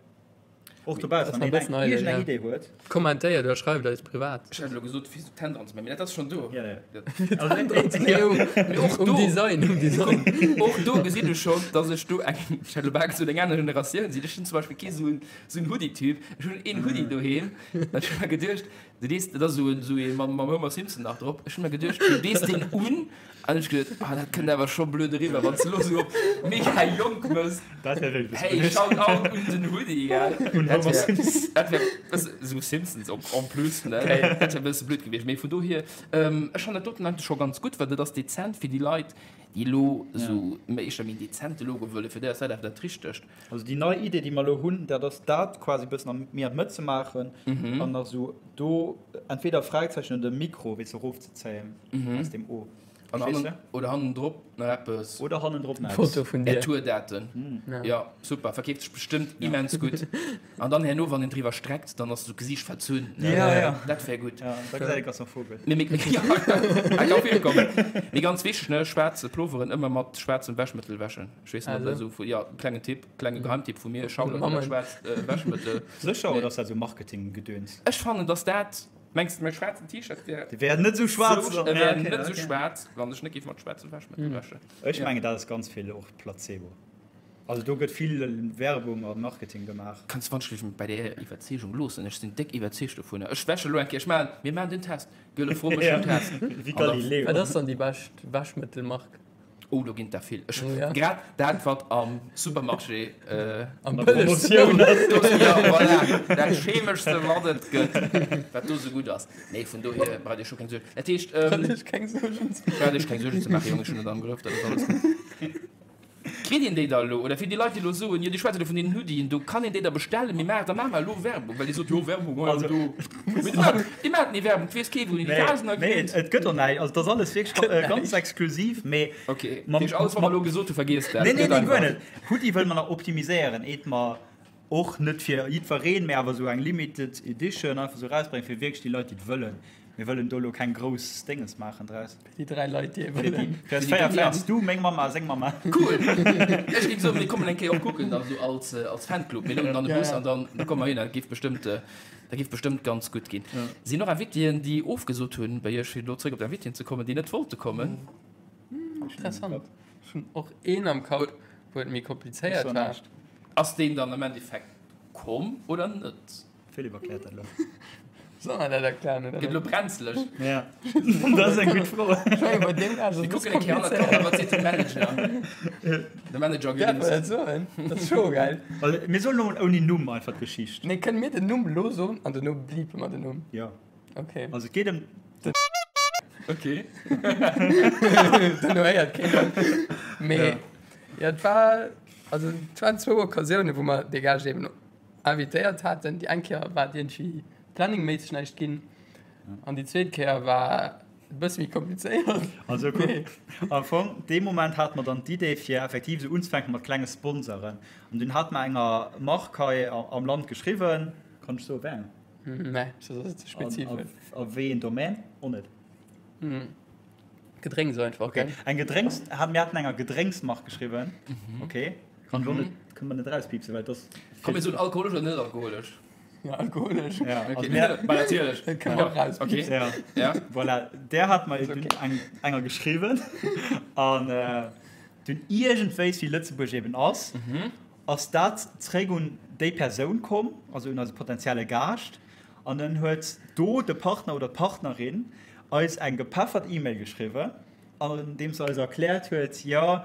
Och dobaussen, wann een eng iergendeng Idee huet. Kommentéiert oder schreift eis privat. Ech hat elo gesot, fir esou d'Hänn dran ze maachen, mee dat ass schonn do. Ja, ja. Mee och Um do, Design, um Design. och do gesinn ech schonn, dass ech do eng, ech hat elo bal gesot, eng aner Generatioun sinn. Ech sinn zum Beispill kee esou en, esou en Hoodie-Typ. Ech hunn een Hoodie doheem, an ech hu mer geduecht, Du dees, dat ass esou en, esou ee mam, mam Homer Simpson nach drop. Ech hu mer geduecht, du dees deen un, an ech geduecht, ah, dat kënnt awer scho blöd eriwwer, wann s de elo esou op mega jonk mëss. Dat wär wierklech Hey, blöd. shout out un den Hoodie, gell. Un Dat Homer wär, Simpson. dat wär bësse esou Simpsons op, en plus, ne. Dat wär bësse blöd gewiescht. Mee vun dohier, ech fannen dat doten eigentlech scho ganz gutt, well dat ass dezent fir déi Leit, déi elo esou méi, éischter méi en dezente Logo wëllen. Fir déi ass dat awer dat Richtegt. Also déi nei Idee, déi mer elo hunn, dat ass dat quasi e bëssen méi an d'Mëtt ze maachen an da sou do entweder Fragezeichen oder Mikro, weess de, erofzezéien aus deem O. An Verstees hannen, de? oder hannendrop nach eppes. Oder hannendrop nach eppes. Foto vun dir. Är Tourdaten. Jo, super, verkeeft sech bestëmmt immens gutt. An dann herno, wann een driwwer streckt, dann ass esou d'Gesiicht verzunn. Ja, ja. Dat wär gutt. Ja, da gesäit ee ganz nach Vogel. Mee, mee, ja, dat ka virkommen. Mee ganz wichteg, ne, schwaarz Ploveren ëmmer mat schwaarzem Wäschmëttel wäschen. Ech weess net, ob dat esou vu, jo, klengen Tipp, klenge Geheimtipp vu mir, Schaulert mat schwaarzt Wäschmëttel. Sécher, oder ass dat esou Marketinggedöns? Ech fannen, dass dat, mengs de, mäi schwaarzen T-Shirt wär. Dee wär net esou schwaarz. E wär net esou schwaarz, wann ech net géif mat schwaarzem Wäschmëttel wäschen. Ech mengen, dat ass ganz vill och Placebo. Also do gëtt vill Werbung a Marketing gemaach. Kanns wann bei der Iwwerzeegung loossen. Ech sinn déck iwwerzeegt dovunner. Ech wäsche lo eng Kéier, ech maachen, mir maachen den Test. Gëlle Fro mécht den Test. Wéi Galileo. Wat ass dann déi bescht Wäschmëttelmark? Oh, do ginn et der vill. Ech, Oh, ja. grad dat, wat am Supermarché äh, Am Mat bëllegsten. Promotioun ass. do, ja, voilà, dat chemeschste, wat et gëtt, wat do sou gutt ass. Nee, vun dohier braucht Dir scho keng Suerg. Dat heescht, ähm, Braucht Iech keng Suergen ze braucht Iech keng Suergen ze maachen, Jong, ech hunn et am Grëff, dat ass alles gutt. Kritt een déi da elo? Oder fir déi Leit, déi elo soen, jo, déi schwätzen elo vun deenen Hoodien, do kann een déi da bestellen, mee maacht, da maache mer elo Werbung, well Dir sot, jo, Werbung, hei an do. Mee déi maachen, déi maachen ni Werbung, et weess kee, wou een déi Tasener Nee, kritt. et gëtt och näischt. Also, et ass alles wierklech ganz exklusiv, mee. Ok, dat heescht, alles, wat mer elo gesot hunn, vergiesst dat. Nee, nee, nee, guer net. Hoodie wëlle mer nach optimiséieren, eet mer och net fir jiddwereen, mee awer esou eng limited edition einfach esou erausbréngen, fir wierklech déi Leit, déi et wëllen. Mir wëllen do elo keng grouss Dénges maachen draus. Fir déi 3 Leit, déi ee wëllen. Fir eis 4 Fans, du, meng Mamma a seng Mamma. Cool! Ech géif soen, mir kommen eng Kéier och kucken, dann esou als, als Fanclub. Mir lueden dann e Bus an dann, da komme mer hin. Dat géif bestëmmt, dat géif bestëmmt ganz gutt ginn. Sinn och Invitéen, déi ofgesot hunn bei iech, fir elo zréck op d'Invitéen ze kommen, déi net wollte kommen? Interessant. Ech hunn och een am Kapp, wou et méi komplizéiert war. Ass deen dann am Endeffekt komm oder net? Philippe erkläert dat elo. Soll mer dat erklären oder Gëtt elo net? brenzleg. Ja, dat ass eng gutt Fro. Ech menge bei deem ass et Mir e kucken bësse eng Kéier hannert komplizéiert. d'Kamera, wat seet de Manager? De Manager Däerf gëtt mer dat soen? Dat ass scho geil. Also, mir soen elo mol ouni Numm einfach d'Geschicht. Nee, kënne mir den Numm elo soen an dono bleepe mer den Numm? Jo. Okay. Also et geet ëm. Ok. Dono héiert keen dat. Mee ja, et war, also et waren zwou Occasiounen, wou mer dee Gaascht eben invitéiert haten. Déi eng Kéier war et iergendwéi planningméisseg näischt ginn an déi zweet Kéier war et e bësse méi komplizéiert. Also kuck, am Fong, dee Moment hate mer dann d'Idee fir effektiv esou unzefänke mat klenge Sponsoren. An dunn hate mer enger Mark hei am Land geschriwwen, kann ech soe wéi eng? Nee, dat ass ze spezifesch. A wéi een Domaine? Och net. Gedrénks einfach, Okay. gell? Eng Gedrénks, hat, mir haten enger Gedrénksmark geschriwwen. Okay. Kann ech och net, kënne mer net erauspiepsen, well das. Komm mir soen alkoholesch oder net alkoholesch? Ja, alkoholesch. Ja, also Okay. mir, Bah, natierlech. Dat kënne mer och rauspiepsen. ja. Ja. Voilà, där hat mer okay. eng, enger geschriwwen. An äh, dunn iergendwéis, wéi Lëtzebuerg eben ass, ass dat zréck un déi Persoun komm, also un eise potenzielle Gaascht. An dann huet do de Partner oder d'Partnerin. eis eng gepeffert E-Mail geschriwwen, an deem se eis erkläert huet, jo,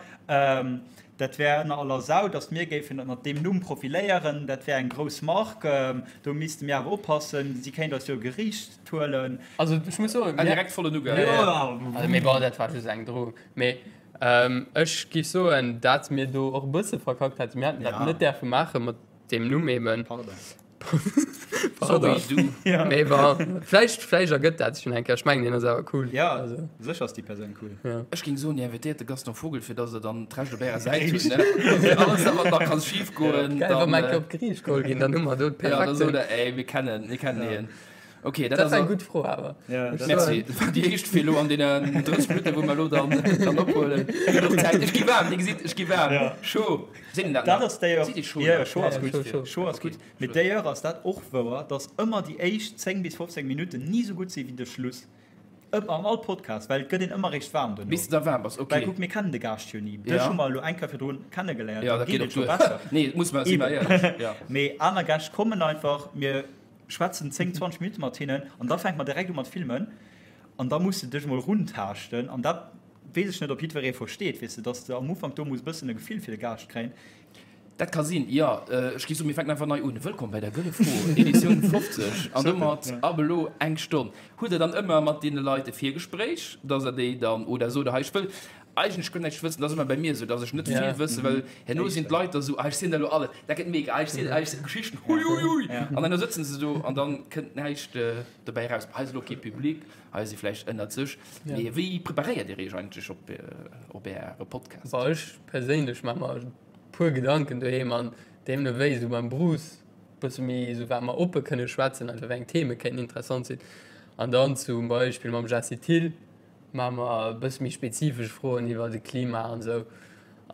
dat wär ënner aller Sau, datt mir géifen ënner deem Numm profiléieren, dat wär eng grouss Mark, do misste mir awer oppassen, si kéint eis jo Geriicht huelen. Also ech muss soen, mir. Direkt vollen Ugang. Also mee bon, dat war just eng Drohung. Mee ech géif soen, dat mir do och e bësse verkackt hätten, mir hätten dat net däerfe maache mat deem Numm eben. Pardon. Sorry, du. Ja. Mee bon, vläicht, vläicht ergëtt dat sech nach eng Kéier. Ech mengen, deen ass awer cool. Ja, Also. sécher ass déi Persoun cool. Ja. Ech géing soen, Dir invitéiert de Gaston Vogel, fir dass Der dann d'Recht op Ärer Säit hutt, ne? Fir alles, dat wat nach kann schif goen, Geil, wa dann. mer eng Kéier op d'Geriicht geholl ginn, dann hu mer do Ja, da sot d'perfekten. Der, ey, mir kennen, mir kennen hien. Okay, dat Dat ass war eng gutt Fro awer. Ja, dat Merci. Dat war déi éischt fir elo an deenen 30 Minutten, wou mer elo dann, dann ophuelen. Gëtt och Zäit. Ech gi waarm, Dir gesitt, ech gi waarm. Ja. Chaud. Seet een dat Dat nach? ass d'ailleurs, Seet ee chaud ja, nach? chaud ass Ja, gutt. chaud, chaud. Chaud ass Okay, gutt. Mee chaud. d'ailleurs ass dat och wouer, dass ëmmer déi éischt 10 bis 15 Minutten ni sou gutt si wéi de Schluss. Ëmmer an all Podcast, well et gëtt een ëmmer réischt waarm dono. Bis de da waarm bass, Well okay. kuck, mir kennen de Gaascht jo ni. Dech Ja. hu mer elo eng Kéier virdrun kennegeléiert, Ja, da dat geet geet et och scho duer. besser. Nee, muss mer, si mer Eben. éierlech. Ja. Mee aner Gäscht kommen einfach, mir schwätzen 10, 20 Minutte mat hinnen an da fänke mer direkt u mat filmen an da muss de dech mol runtaaschten an dat weess ech net, ob jiddweree versteet, weess de, dass de am Ufank do muss e bëssen e Gefill fir de Gaascht kréien. Dat ka sinn, jo. Ech gi soen, mir fänken einfach nei un. Wëllkomm bei der Gëlle Fro, Editioun 50 an domat ab elo eng Stonn. Hutt Der dann ëmmer mat deene Leit e Virgespréich, dass Der déi dann, oder sot Der, hei, ech wëll eigentlech guer näischt wëssen, dat ass ëmmer bei mir esou, dass ech net vill wësse wëll, herno sinn d'Leit da sou, ah, ech sinn der elo alles, dat gëtt mega, ah, ech sinn, ah, ech sinn Geschichten, hui, hui, hui, an herno sëtzen se do an dann kënnt näischt dobäi eraus. Hei ass elo kee Public, hei si vläicht ënnert sech, mee wéi preparéiert Dir Iech eigentlech op, op Äre Podcast? Bon, ech perséinlech maache mer e puer Gedanken doheem an deemno wéi esou beim Bruce e bësse méi esou wat mer oppe kënne schwätzen, einfach wéi eng Theme kéinten interessant sinn an dann zum Beispill mam Jessy Thill, Maache mer e bësse méi spezifesch Froen iwwer de Klima an esou.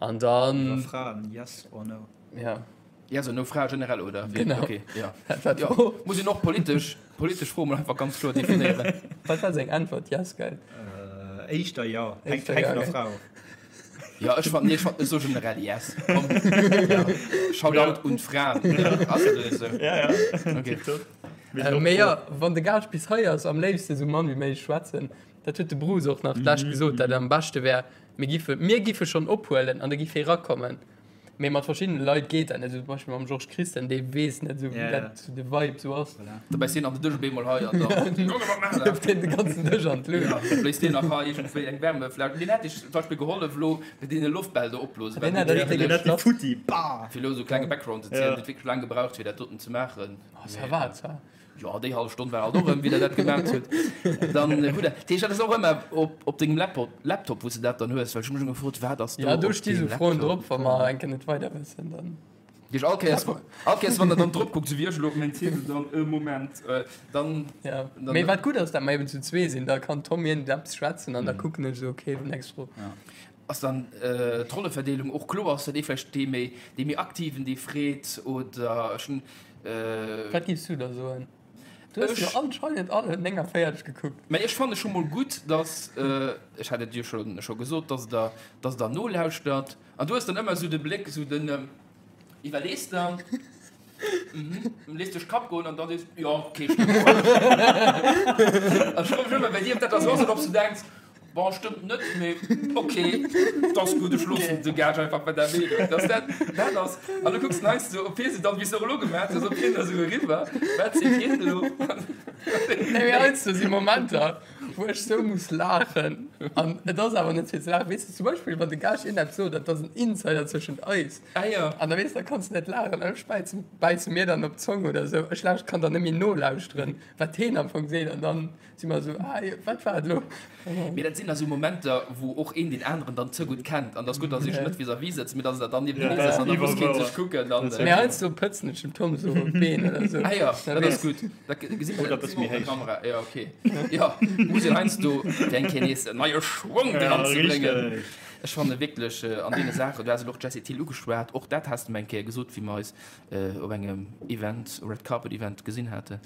An dann. Iwwer Fraen, yes or no? Ja. Yes or no, Frae generell, oder? Genau. Okay, ja. Dat war Ja, d'Fro. muss een och politesch, politesch Froe mol einfach ganz kloer definéieren. Wat war seng Äntwert? Yes, gell? Éischter jo. Hänkt Éischter hänkt jo, vun der gell? Fra of. Ja, ech fand, nee, ech fand, ech soe generell yes. Komm. Ja. Shoutout un d'Fraen. Ass dat net esou? Ja, ja. Okay. Tipptopp. Mir sinn och Mee froh. jo, wann de Gaascht bis hei ass, am léifste sou mann wéi méiglech schwätzen. Dat huet de Bruce och nach d'lescht gesot, dat am beschte wär, mir giffe, mir giffe schonn ophuelen an da giff hie rakommen. Mee mat verschiddene Leit geet dat net, esou zum Beispill mam Georges Christen, dee weess net esou, wéi dat sou de Vibe sou ass. Voilà. Dobäi sinn an de Dësch op eemol hei an da Hieft hien de ganzen Dësch an d'Luucht. Ja, bléist deen nach hei iergendwéi eng Wärmefläsch. Deen hätt iech zum Beispill gehollef elo, fir deene Loftbäll do opblosen. Deen hätt eis Deen hätt déi futti, bah! Fir elo esou klenge Background ze zielen, huet wierklech laang gebraucht, fir dat doten ze maachen. Oh, ça va, ça. Jo, déi hallef Stonn war alt och erëm, wéi der dat gemaacht hutt. Dann hutt der, dat heescht, dat ass och ëmmer op, op dengem Laptop, Laptop, wou s de dat dann hues, well ech hu mech ëmmer gefrot, wat ass do Ja, do op sti deem sou Froen Laptop? drop, wa mer eng Kéier net weider wëssen, dann. Dat heescht, all Kéiers, all Kéiers, wann der dann drop kuckt, sou wéi ech elo op meng Ziedel dann, e Moment, dann, Ja, dann. mee wat gutt ass, dat mer eben zu zwee sinn, da kann d'Tom iergendeppes schwätzen an da kucken ech esou, okay, nächst Fro. Ass dann d'Rolleverdeelung och kloer? Ass dat ee vläicht dee méi, dee méi Aktiven, dee freet, oder ech hunn. Wat giffs du da soen? Du hues jo anscheinend alle 49 gekuckt. Mä ech fanne scho mol gutt, dass, ech hat et jo scho scho gesot, dass der, dass der nolauschtert. An du hues dann ëmmer esou de Bléck, esou den, iwwerlees dann, mhm, léiss duerch d'Kapp goen an dann sees, jo, okay, stëmmt. An ech froe mech ëmmer bei dir, ob dat da sou ass oder ob s du denks, Bon, stëmmt net, mee ok, t'ass gutt, ech loossen de Gage einfach bei der Meenung, dass dat dat ass. An du kucks heiansdo sou op hie, sou dann, wéi s de och elo gemaach hues, op hien da sou eriwwer, wat seet hien elo? Nee, mee heiansdo si Momenter, wou ech sou muss laachen an et ass awer net fir ze laachen. Weess de, zum Beispill, wann de Gage iergendeppes sot, dat ass en Insider zwëschent eis. Ah jo. An da weess de, da kanns de net laachen, ech bäize bäisse mir dann op d'Zong oder sou. Ech lauscht, kann dann net méi nolauschteren, wat heen am Fong seet an dann. Si mer esou, ah, wat war et elo? Mee dat sinn da sou Momenter, wou och een deen aneren dann ze gutt kennt. An et ass gutt, datt ech net vis-à-vis sëtzen, mee datt se dann niewentenee sëtzen an da muss keen sech kucken. An, Mee heiansdo pëtzen ech dem Tom esou op d'Been oder esou. Ah jo, dat ass gutt. Da gesi mer dat op der Kamera. Jo, okay. Jo, muss een heiansdo fir eng Kéier nees en neie Schwong dran ze bréngen. Ech fanne wierklech an deene Saachen, du has elo och d'Jessie Thill ugeschwat, och dat has de mer eng Kéier gesot, wéi mer eis op engem Event, Red Carpet Event gesinn haten,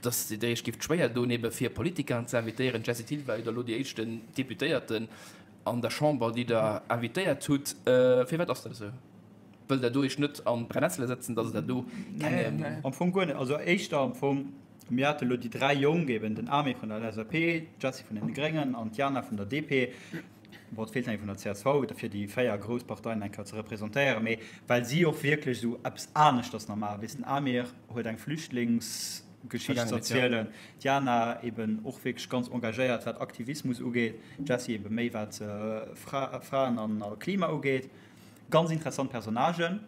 dass Dir Iech gifft schwéier doen, ebe fir Politikeren ze invitéieren. D'Jessie Thill war jo da elo déi éischten Deputéierten an der Chamber, déi Der invitéiert hutt. Firwat ass dat esou? Wëllt Der do Iech net an d'Brennessele setzen, dass Der do kengem. Am Fong guer net. Also éischter am Fong. Mir hate lo déi 3 Jonk, eben den Amir vun der LSAP, d'Jessie vun den Gréngen an d'Jana vun der DP. Bon, et feelt nach ee vun der csv, fir déi 4 grouss Parteien eng Kéier ze representéieren, mee well si och wierklech esou eppes aneschters nach maachen. Weess, den Amir huet eng Flüchtlingsgeschicht ze erzielen, d'Jana eben och wierklech ganz engagéiert, wat Aktivismus ugeet, d'Jessie ebe méi wat Fraen an Klima ugeet. Ganz interessant Personnagen.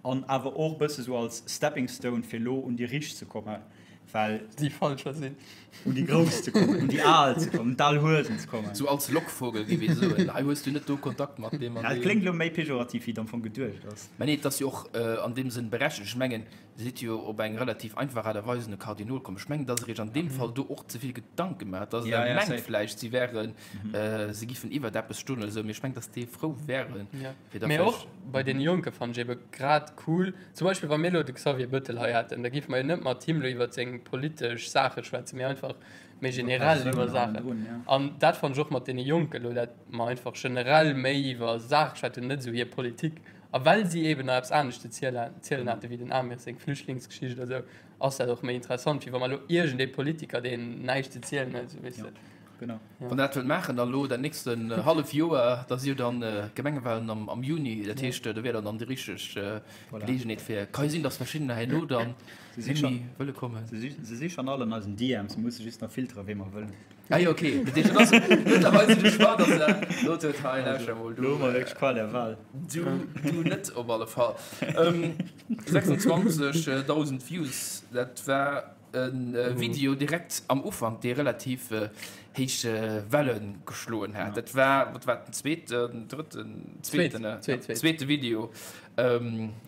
An awer och e bësse sou als Stepping Stone fir elo un déi Richt ze kommen, well. Déi Falscher sinn. Un déi Grouss ze kommen, un déi Al ze kommen, un d'al Huesen ze kommen. Sou als Lockvogel géif ee soen, hei hues du net do Kontakt mat deem an deem. Dat kléngt elo méi pejorativ wéi et am Fong geduecht ass. Mä nee, et ass jo och an deem Sënn berechtigt. Ech mengen, Dir sidd jo op eng relativ einfach Aart a Weis un e Kardinol komm. Ech mengen, dass Der Iech an deem Fall do och ze vill Gedanke maacht, dass Der mengt vläicht, si wären, si giffen iwwert eppes stoen oder esou. Mee ech mengen, dass déi frou wären, fir da Mee och vläicht. bei deene Jonke fannen ech ebe grad cool, zum Beispill wa mir elo de Xavier Bettel hei hätten, da géife mer jo net mat him elo iwwert seng politesch Saache schwätzen, mee einfach méi generell iwwer Saachen. An dat fannen ech och mat deene Jonke elo, dat mer einfach generell méi iwwer Saache schwätzen, net esou hir Politik. A well si eben nach eppes anescht ze zielen hate wéi den Amir seng Flüchtlingsgeschicht oder sou, ass dat och méi interessant, wéi wa mer elo iergendee Politiker, deen näischt ze zielen huet, sou weess de. Genau. Wann Der dat wëllt maachen, da elo dat nächsten hallef Joer, da si jo dann d'Gemengewahlen am Juni, dat heescht, do wär dann dann déi richteg Geleegenheet fir, ka jo sinn, datt verschiddener herno dann net méi wëlle kommen. Se si schonn all an eisen DMs, mir musse just nach filteren, wee mer wëllen. Ah jo, okay. Dat heescht, dat ass mëttlerweil sinn de Choix, dass der gesot huet, hei, lauschter emol, du. Lo hu mer wierklech d'Qual der Wahl. Du, du net op alle Fall. 26.000 Views, dat war e Video direkt am Ufank, dee relativ héich Welle geschloen hat. Dat war, wat war den zweeten, drëtten, zweeten, ne? Zweete Video,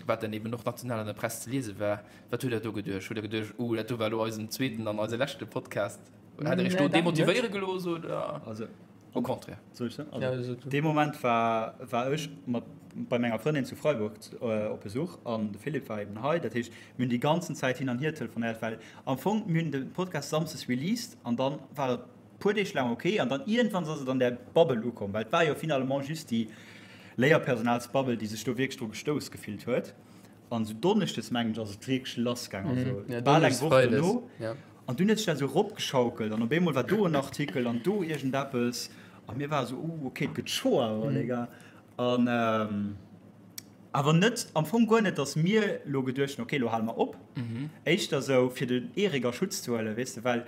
wat dann eben och national an der Press ze liese war. Wat hutt Der do geduecht? Hutt Der geduecht, uh, dat do war elo eisen zweeten an eise leschte Podcast? Hat der Iech do demotivéiere gelooss oder also, au contraire? Soll ech soen? Also, dee Moment war, war ech mat bei menger Frëndin zu Freiburg op Besuch an de Philippe war eben hei. Dat heescht, mir hunn déi ganzen Zäit hin an hier telefonéiert, well am Fong, mir hunn de Podcast samsdes released an dann war et puer Deeg laang ok an dann iergendwann ass et an där Bubble ukomm, well et war jo finalement just déi Léierpersonalsbubble, déi sech do wierklech dru gestouss gefillt huet. An esou donneschdes, mengen ech, ass et wierklech lassgaang, also bal eng Woch dono. An dunn huet sech dat esou eropgeschaukelt an op eemol war do en Artikel an do iergendeppes a mir ware sou, uh, okay, et gëtt scho awer, les gars. An awer net, am Fong guer net, datt mir elo geduecht hunn, okay, elo hale mer op. Éischter esou, fir den Eric a Schutz ze huelen, weess de, well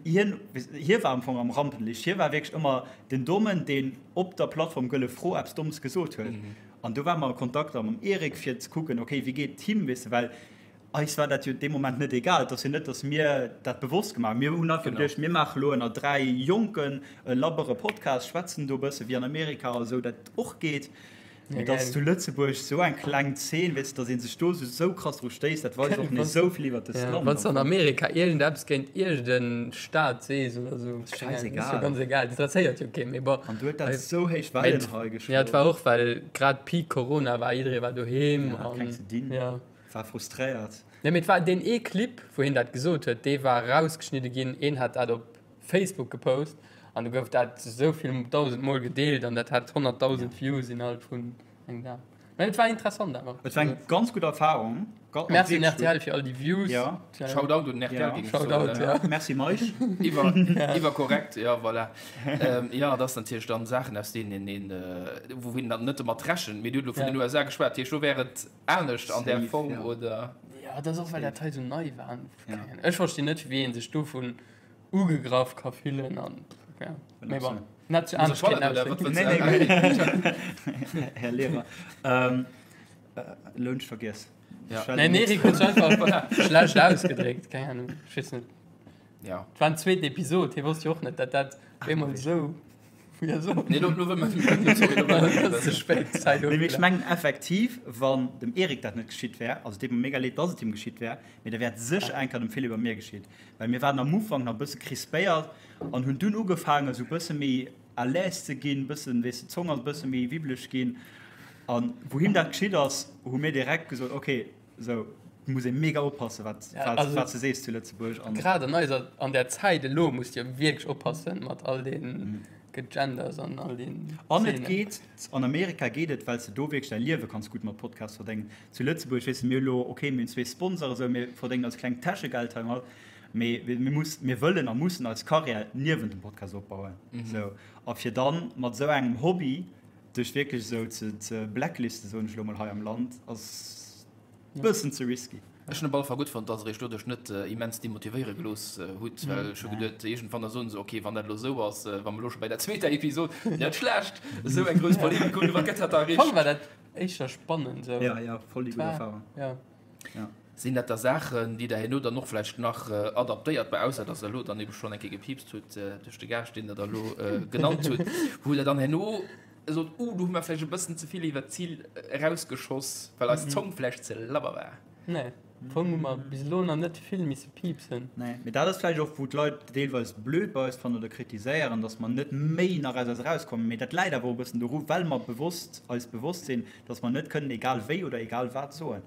hien, hie war am Fong am Rampenlicht. Hie war wierklech ëmmer den Dommen, deen op der Plattform Gëlle Fro eppes Dommes gesot huet. An do ware mer a Kontakt da mam Eric, fir ze kucken, okay, wéi geet et him, weess de, well Eis war dat jo dee Moment net egal. Et ass jo net, datt mir dat bewosst gemaach hunn. Mir hunn einfach geduecht, mir maache elo ënner 3 Jonken e labbere Podcast, schwätzen do e bësse wéi an Amerika a sou dat och geet. Mee datt zu Lëtzebuerg sou eng kleng Zeen, weess de, datt ee sech do sou krass dru stéisst, dat weist och nees sou vill iwwer dëst Land. Wann s de an Amerika iergendeppes géint iergend e Staat sees oder sou, ass schäisegal. Ass jo ganz egal, dat interesséiert jo keen. Mee bon. An du huet dat sou héich Wellen hei geschloen. Jo, et war och, well grad Peak Corona war, jidderee war doheem. Hat keng ze dinn. War frustréiert. Nee, mee et war deen ee Clip, wou hien dat gesot huet, dee war erausgeschnidde ginn. Een hat dat op Facebook gepost an du gouf dat esou vill dausend Mol gedeelt an dat hat 100.000 Views innerhalb vun engem Dag. Mee et war interessant awer. Et war eng ganz gutt Erfarung. Merci un rtl fir all déi Views. Ja. Shoutout un rtl, géing ech soen. Shoutout, ja. Merci Meisch. Iwwer, iwwerkorrekt, ja voilà. Jo, dat ass natierlech dann Saachen, aus deenen een, wou een dann net domat rechent. Mee du hutt elo vun den USA geschwat, dat heescht do wär et Anescht an där Form oder? Jo, dat ass och well dat hei sou nei war. Ech verstinn net wéi een sech dovun ugegraff ka fillen an ja mee bon net zu anescht kéint ausdrécken. Här Lehrer, elo hunn ech vergiess. Nee, den Eric huet sech einfach schlecht ausgedréckt, keng Ahnung, ech weess net. Ja. Et war en zweet Episod, hie wosst jo och net, dat dat op eemol esou. Nee, lo, lo wëll mer sorry, lo wëll mer Ze spéit, d'Zäit Nee, mee ech mengen effektiv, wann dem Eric dat net geschitt wär, also et deet mer mega leed, dass et him geschitt wär, mee da wär et sécher eng Kéier dem Philippe a mir geschitt, well mir waren am Ufank nach e bësse crispéiert an hunn dunn ugefaangen, esou e bësse méi à l'aise ze ginn, bëssen, weess de, d'Zong ass e bësse méi wibbeleg ginn. An wou him dat geschitt ass, hu mir direkt gesot, okay, Sou, et muss ee mega oppassen, wat, Ja, also, wat s de sees zu Lëtzebuerg. An grad an eiser, an där Zäit elo muss de jo wierklech oppassen mat all den mm. Gegenders an all deen An et geet, an Amerika geet et, well s de do wierklech däi Liewe kanns gutt mat Podcasts verdéngen. Zu Lëtzebuerg, weess de, mir hu lo, okay, mir hunn zwee Sponsoren esou, mir verdéngen eis klengt Täschegeld heimat, mee mir muss, mir wëllen a mussen eis Karriär niewent dem Podcast opbauen. Esou. A fir dann mat esou engem Hobby dech wierklech esou ze, ze blacklisten, soen ech elo mol hei am Land, ass bëssen ze risky. Ech hunn op alle Fall gutt fonnt, dass der iech doduerch net immens demotivéiere gelooss hutt, well ech hu geduet, iergendwann da soen se, ok, wann dat elo esou ass, wa mer elo scho bäi der zweeter Episod, net schlecht, esou eng grouss Polemik hunn, wat gëtt dat da Am Fong war dat éischter spannend esou. Ja, ja, voll déi gutt Erfarung. Ja. Ja. Sinn dat da Saachen, déi der herno dann och vläicht nach adaptéiert, bah, ausser dass der elo dann ebe schonn eng Kéier gepiipst hutt duerch de Gaascht, deen der da elo genannt hutt, wou der dann herno sot, Uh, do hu mer vläicht e bëssen ze vill iwwert d'Zil erausgeschoss, well eis Zong vläicht ze labber war. Nee, am Fong hu mer bis elo nach net vill misse piipsen. Nee, mee dat ass vläicht och, wou d'Leit deelweis blöd bei eis fannen oder kritiséieren, dass mer net méi nach aus eis erauskommen. Mee dat läit awer och e bëssen doru, well mer bewosst, eis bewosst sinn, dass mer net kënnen egal wéi oder egal wat soen.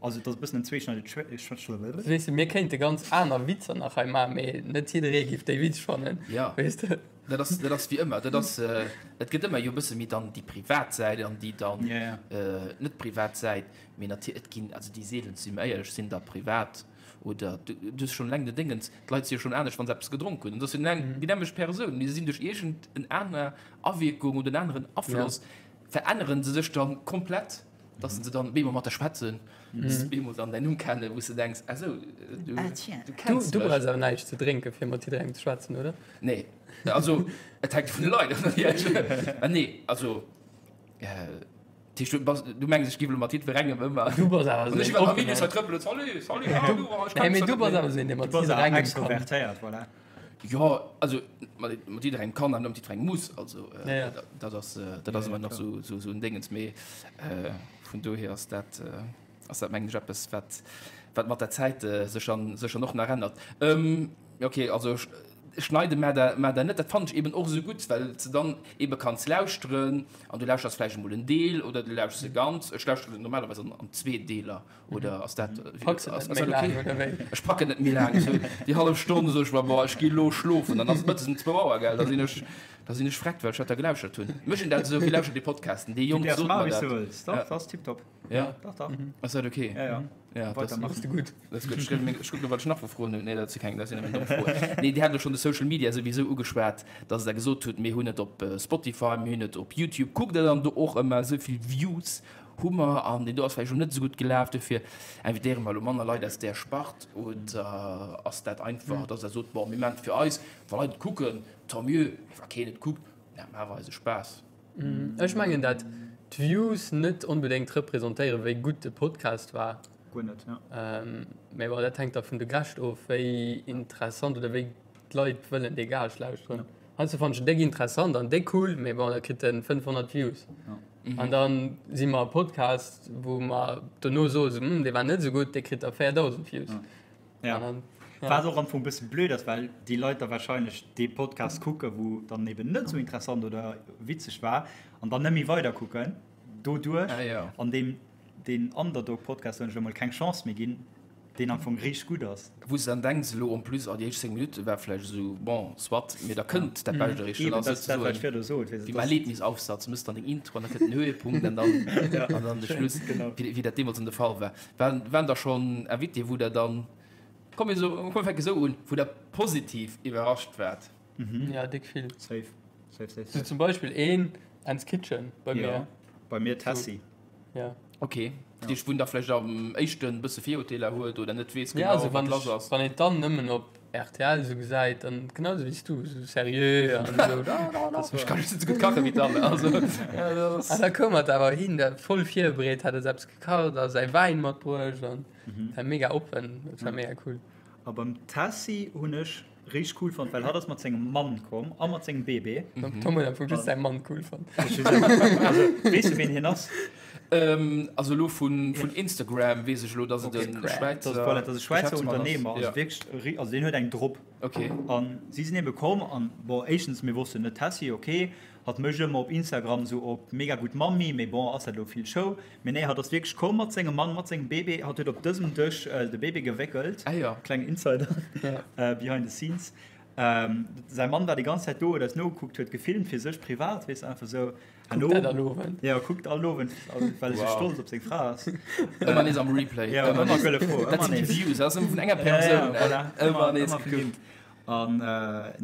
Also et ass e bëssen en zweeschneidegt Schwäert. Weess de, mir kéinte ganz aner Witzer nach hei maachen, mee net jidderee giff déi witzeg fannen, weess de. Dat ass, dat ass wéi ëmmer. Dat ass, et gëtt ëmmer jo e bësse méi dann déi privat Säit an déi dann net privat Säit. Mee natierlech, et ginn, also déi seelenst, si mer éierlech, sinn da privat oder du hues schonn eleng den Déngens, d'Leit si jo schonn anescht, wa se eppes gedronk hunn. An dat ass jo eleng déi nämmlecht Persoun, mee se sinn duerch iergend en aner Awierkung oder en aneren Afloss, verännere se sech dann komplett. Dass se dann bemol mat der schwätzen, dass se bemol dann däin Numm kennen, wou s de denks, ah sou, du, du kenns Du, du brauchs awer näischt ze drénken, fir mat jidderengem ze schwätzen, oder? Nee, also et hänkt vun de Leit of natierlech. Mä nee, also dat heescht, du bass, du mengs ech géif elo mat jiddwerengem ëmmer. Du bass awer esou een Offenen. Salut, salut, ah du, ech kenn dech. Nee, mee du bass awer esou een, dee mat jidderengem kann. Extrovertéiert, voilà. Jo, also mat jidderengem kann, awer net mat jidderengem muss. Also dat ass dat ass ëmmer nach esou esou en Déngens. Mee vun dohier ass dat ass dat mengen ech eppes, wat wat mat der Zäit sech dann sech dann och nach ännert. Ok, also schneide maach der maach der net. Dat fannen ech eben och esou gutt, well s de dann ebe kanns lauschteren an du lauschters vläicht emol en Deel oder du lauschters e ganz. Ech lauschteren normalerweis an an zwee Deeler. Oder ass dat Packs du net méi laang, oder wéi? Ech packen net méi laang. Esou déi hallef Stonn soe ech mer, boah, ech gi elo schlofen. Dann ass et mëttes um zwou Auer, gell, da sinn ech, da sinn ech vreckt, well ech dat da gelauschert hunn. Mécht een dat esou? Wéi lauschtert Dir Podcasten? Dee Jong sot mer dat. Dach, dat ass tiptop. Ja? Dach, dach. Ass dat ok? Ja, ja. Ja, dat Weidermachen. Ass gutt. Dat ass gutt. Ech schreiwe meng, ech kucken, wat ech nach vu Froen hunn. Nee, dat si keng, dat sinn nëmmen domm Froen. Nee, Dir hat elo schonn de Social Media souwisou ugeschwat, dass Der gesot hutt, mir hunn et op Spotify, mir hunn et op YouTube. Kuckt Der dann do och ëmmer esou vill Views Hu mer, an deen do ass vläicht elo net esou gutt gelaf, dofir invitéiere mer elo manner Leit aus där Spart? Oder ass dat einfach, dass Der sot, bon, mir maachen et fir eis, wa Leit et kucken, tant mieux, mee wa keen et kuckt, da maache mer eise Spaass? Ech mengen, dat d'Views net onbedéngt representéieren, wéi gutt de Podcast war. Guer net, jo. Mee bon, dat hänkt da vun de Gäscht of, wéi interessant oder wéi d'Leit wëllen dee Gaascht lauschteren. Heiansdo fannen ech en déck interessant an déck cool, mee bon, da kritt en 500 Views. An dann si mer e Podcast, wou mer dono soen, sou, hm, dee war net esou gutt, dee kritt da 4.000 Views. Ja. An dann, ja. Wat och am Fong e bësse blöd ass, well déi Leit da wahrscheinlech dee Podcast kucken, wou dann eben net esou interessant oder witzeg war, an dann net méi weider kucken doduerch. Ah, ja. An deem deen Underdog-Podcast, soen ech elo mol, keng Chance méi ginn. Deen am Fong riicht gutt ass. Wou s de dann denks, elo en plus, oh déi éischt 10 Minutte war vläicht esou, bon, soit, mee da kënnt dat Bescht eréischt. Dann ass et souzesoen wéi beim Erlebnisaufsatz, du mëss dann deng Intro an da kënnt den Höhepunkt an dann, an dann de Schluss, wéi dat deemools dann de Fall war. Waren, waren da schonn Invitéë wou der dann, komm mir soen, komm mir fänke sou un, wou der positiv iwwerrascht waart? Ja, déck vill. Safe, safe, safe, Sou safe. zum Beispill een Ends Kitchen bei Ja, mir. bei mir Tessy. Ja. Ok, dat heescht, wou een da vläicht am éischten e bësse Virurteeler huet oder net weess Ja, genau, also wat wann lass ech, ass. wann een d'Anne nëmmen op rtl esou gesäit, dann genau esou wéi s du, esou seriö an esou da, da, da. Ech kann just net esou gutt kache wéi d'Anne, also ja, dat ass. An da koum hatt awer hin, da voll virbereet, hat eis eppes gekacht a säi Wäin matbruecht an war mega oppen, dat war mega cool. A beim Tessy hunn ech richteg cool fonnt, well hatt ass mat sengem Mann komm a mat sengem Bébé. Den Tom huet am Fong just säi Mann cool fonnt. Also, weess du, ween hien ass? Also elo vun Instagram weess ech elo, dass et e Schwäizer Voilà, dat ass e Schwäizer Geschäftsmann ass. Unternehmer, also wierklech, also deen huet eng drop. Okay. An si sinn ebe komm an, bon, éischtens, mir wossten net, Tessy, okay, hatt mécht ëmmer op Instagram esou op mega gutt Mammi, mee bon, ass dat elo vill Show? Mee nee, hatt ass wierklech komm mat sengem Mann, mat sengem Bébé. Hatt huet op dësem Dësch de Bébé gewéckelt. Ah jo. Kleng Insider, behind the scenes. Säi Mann war déi ganz Zäit do, huet eis nogekuckt, huet gefilmt fir sech privat, weess de, einfach esou. Kuckt dat all Owend? Jo, kuckt all Owend, well e sou stolz op seng Fra ass. Ëmmer nees am Replay. Jo, ëmmer gëlle Fro, Dat ëmmer sinn déi nees. Views, dat ass ëmmer vun enger Ja, ja, Persoun. voilà, Ëmmer ëmmer, nees ëmmer vun him. gekuckt. An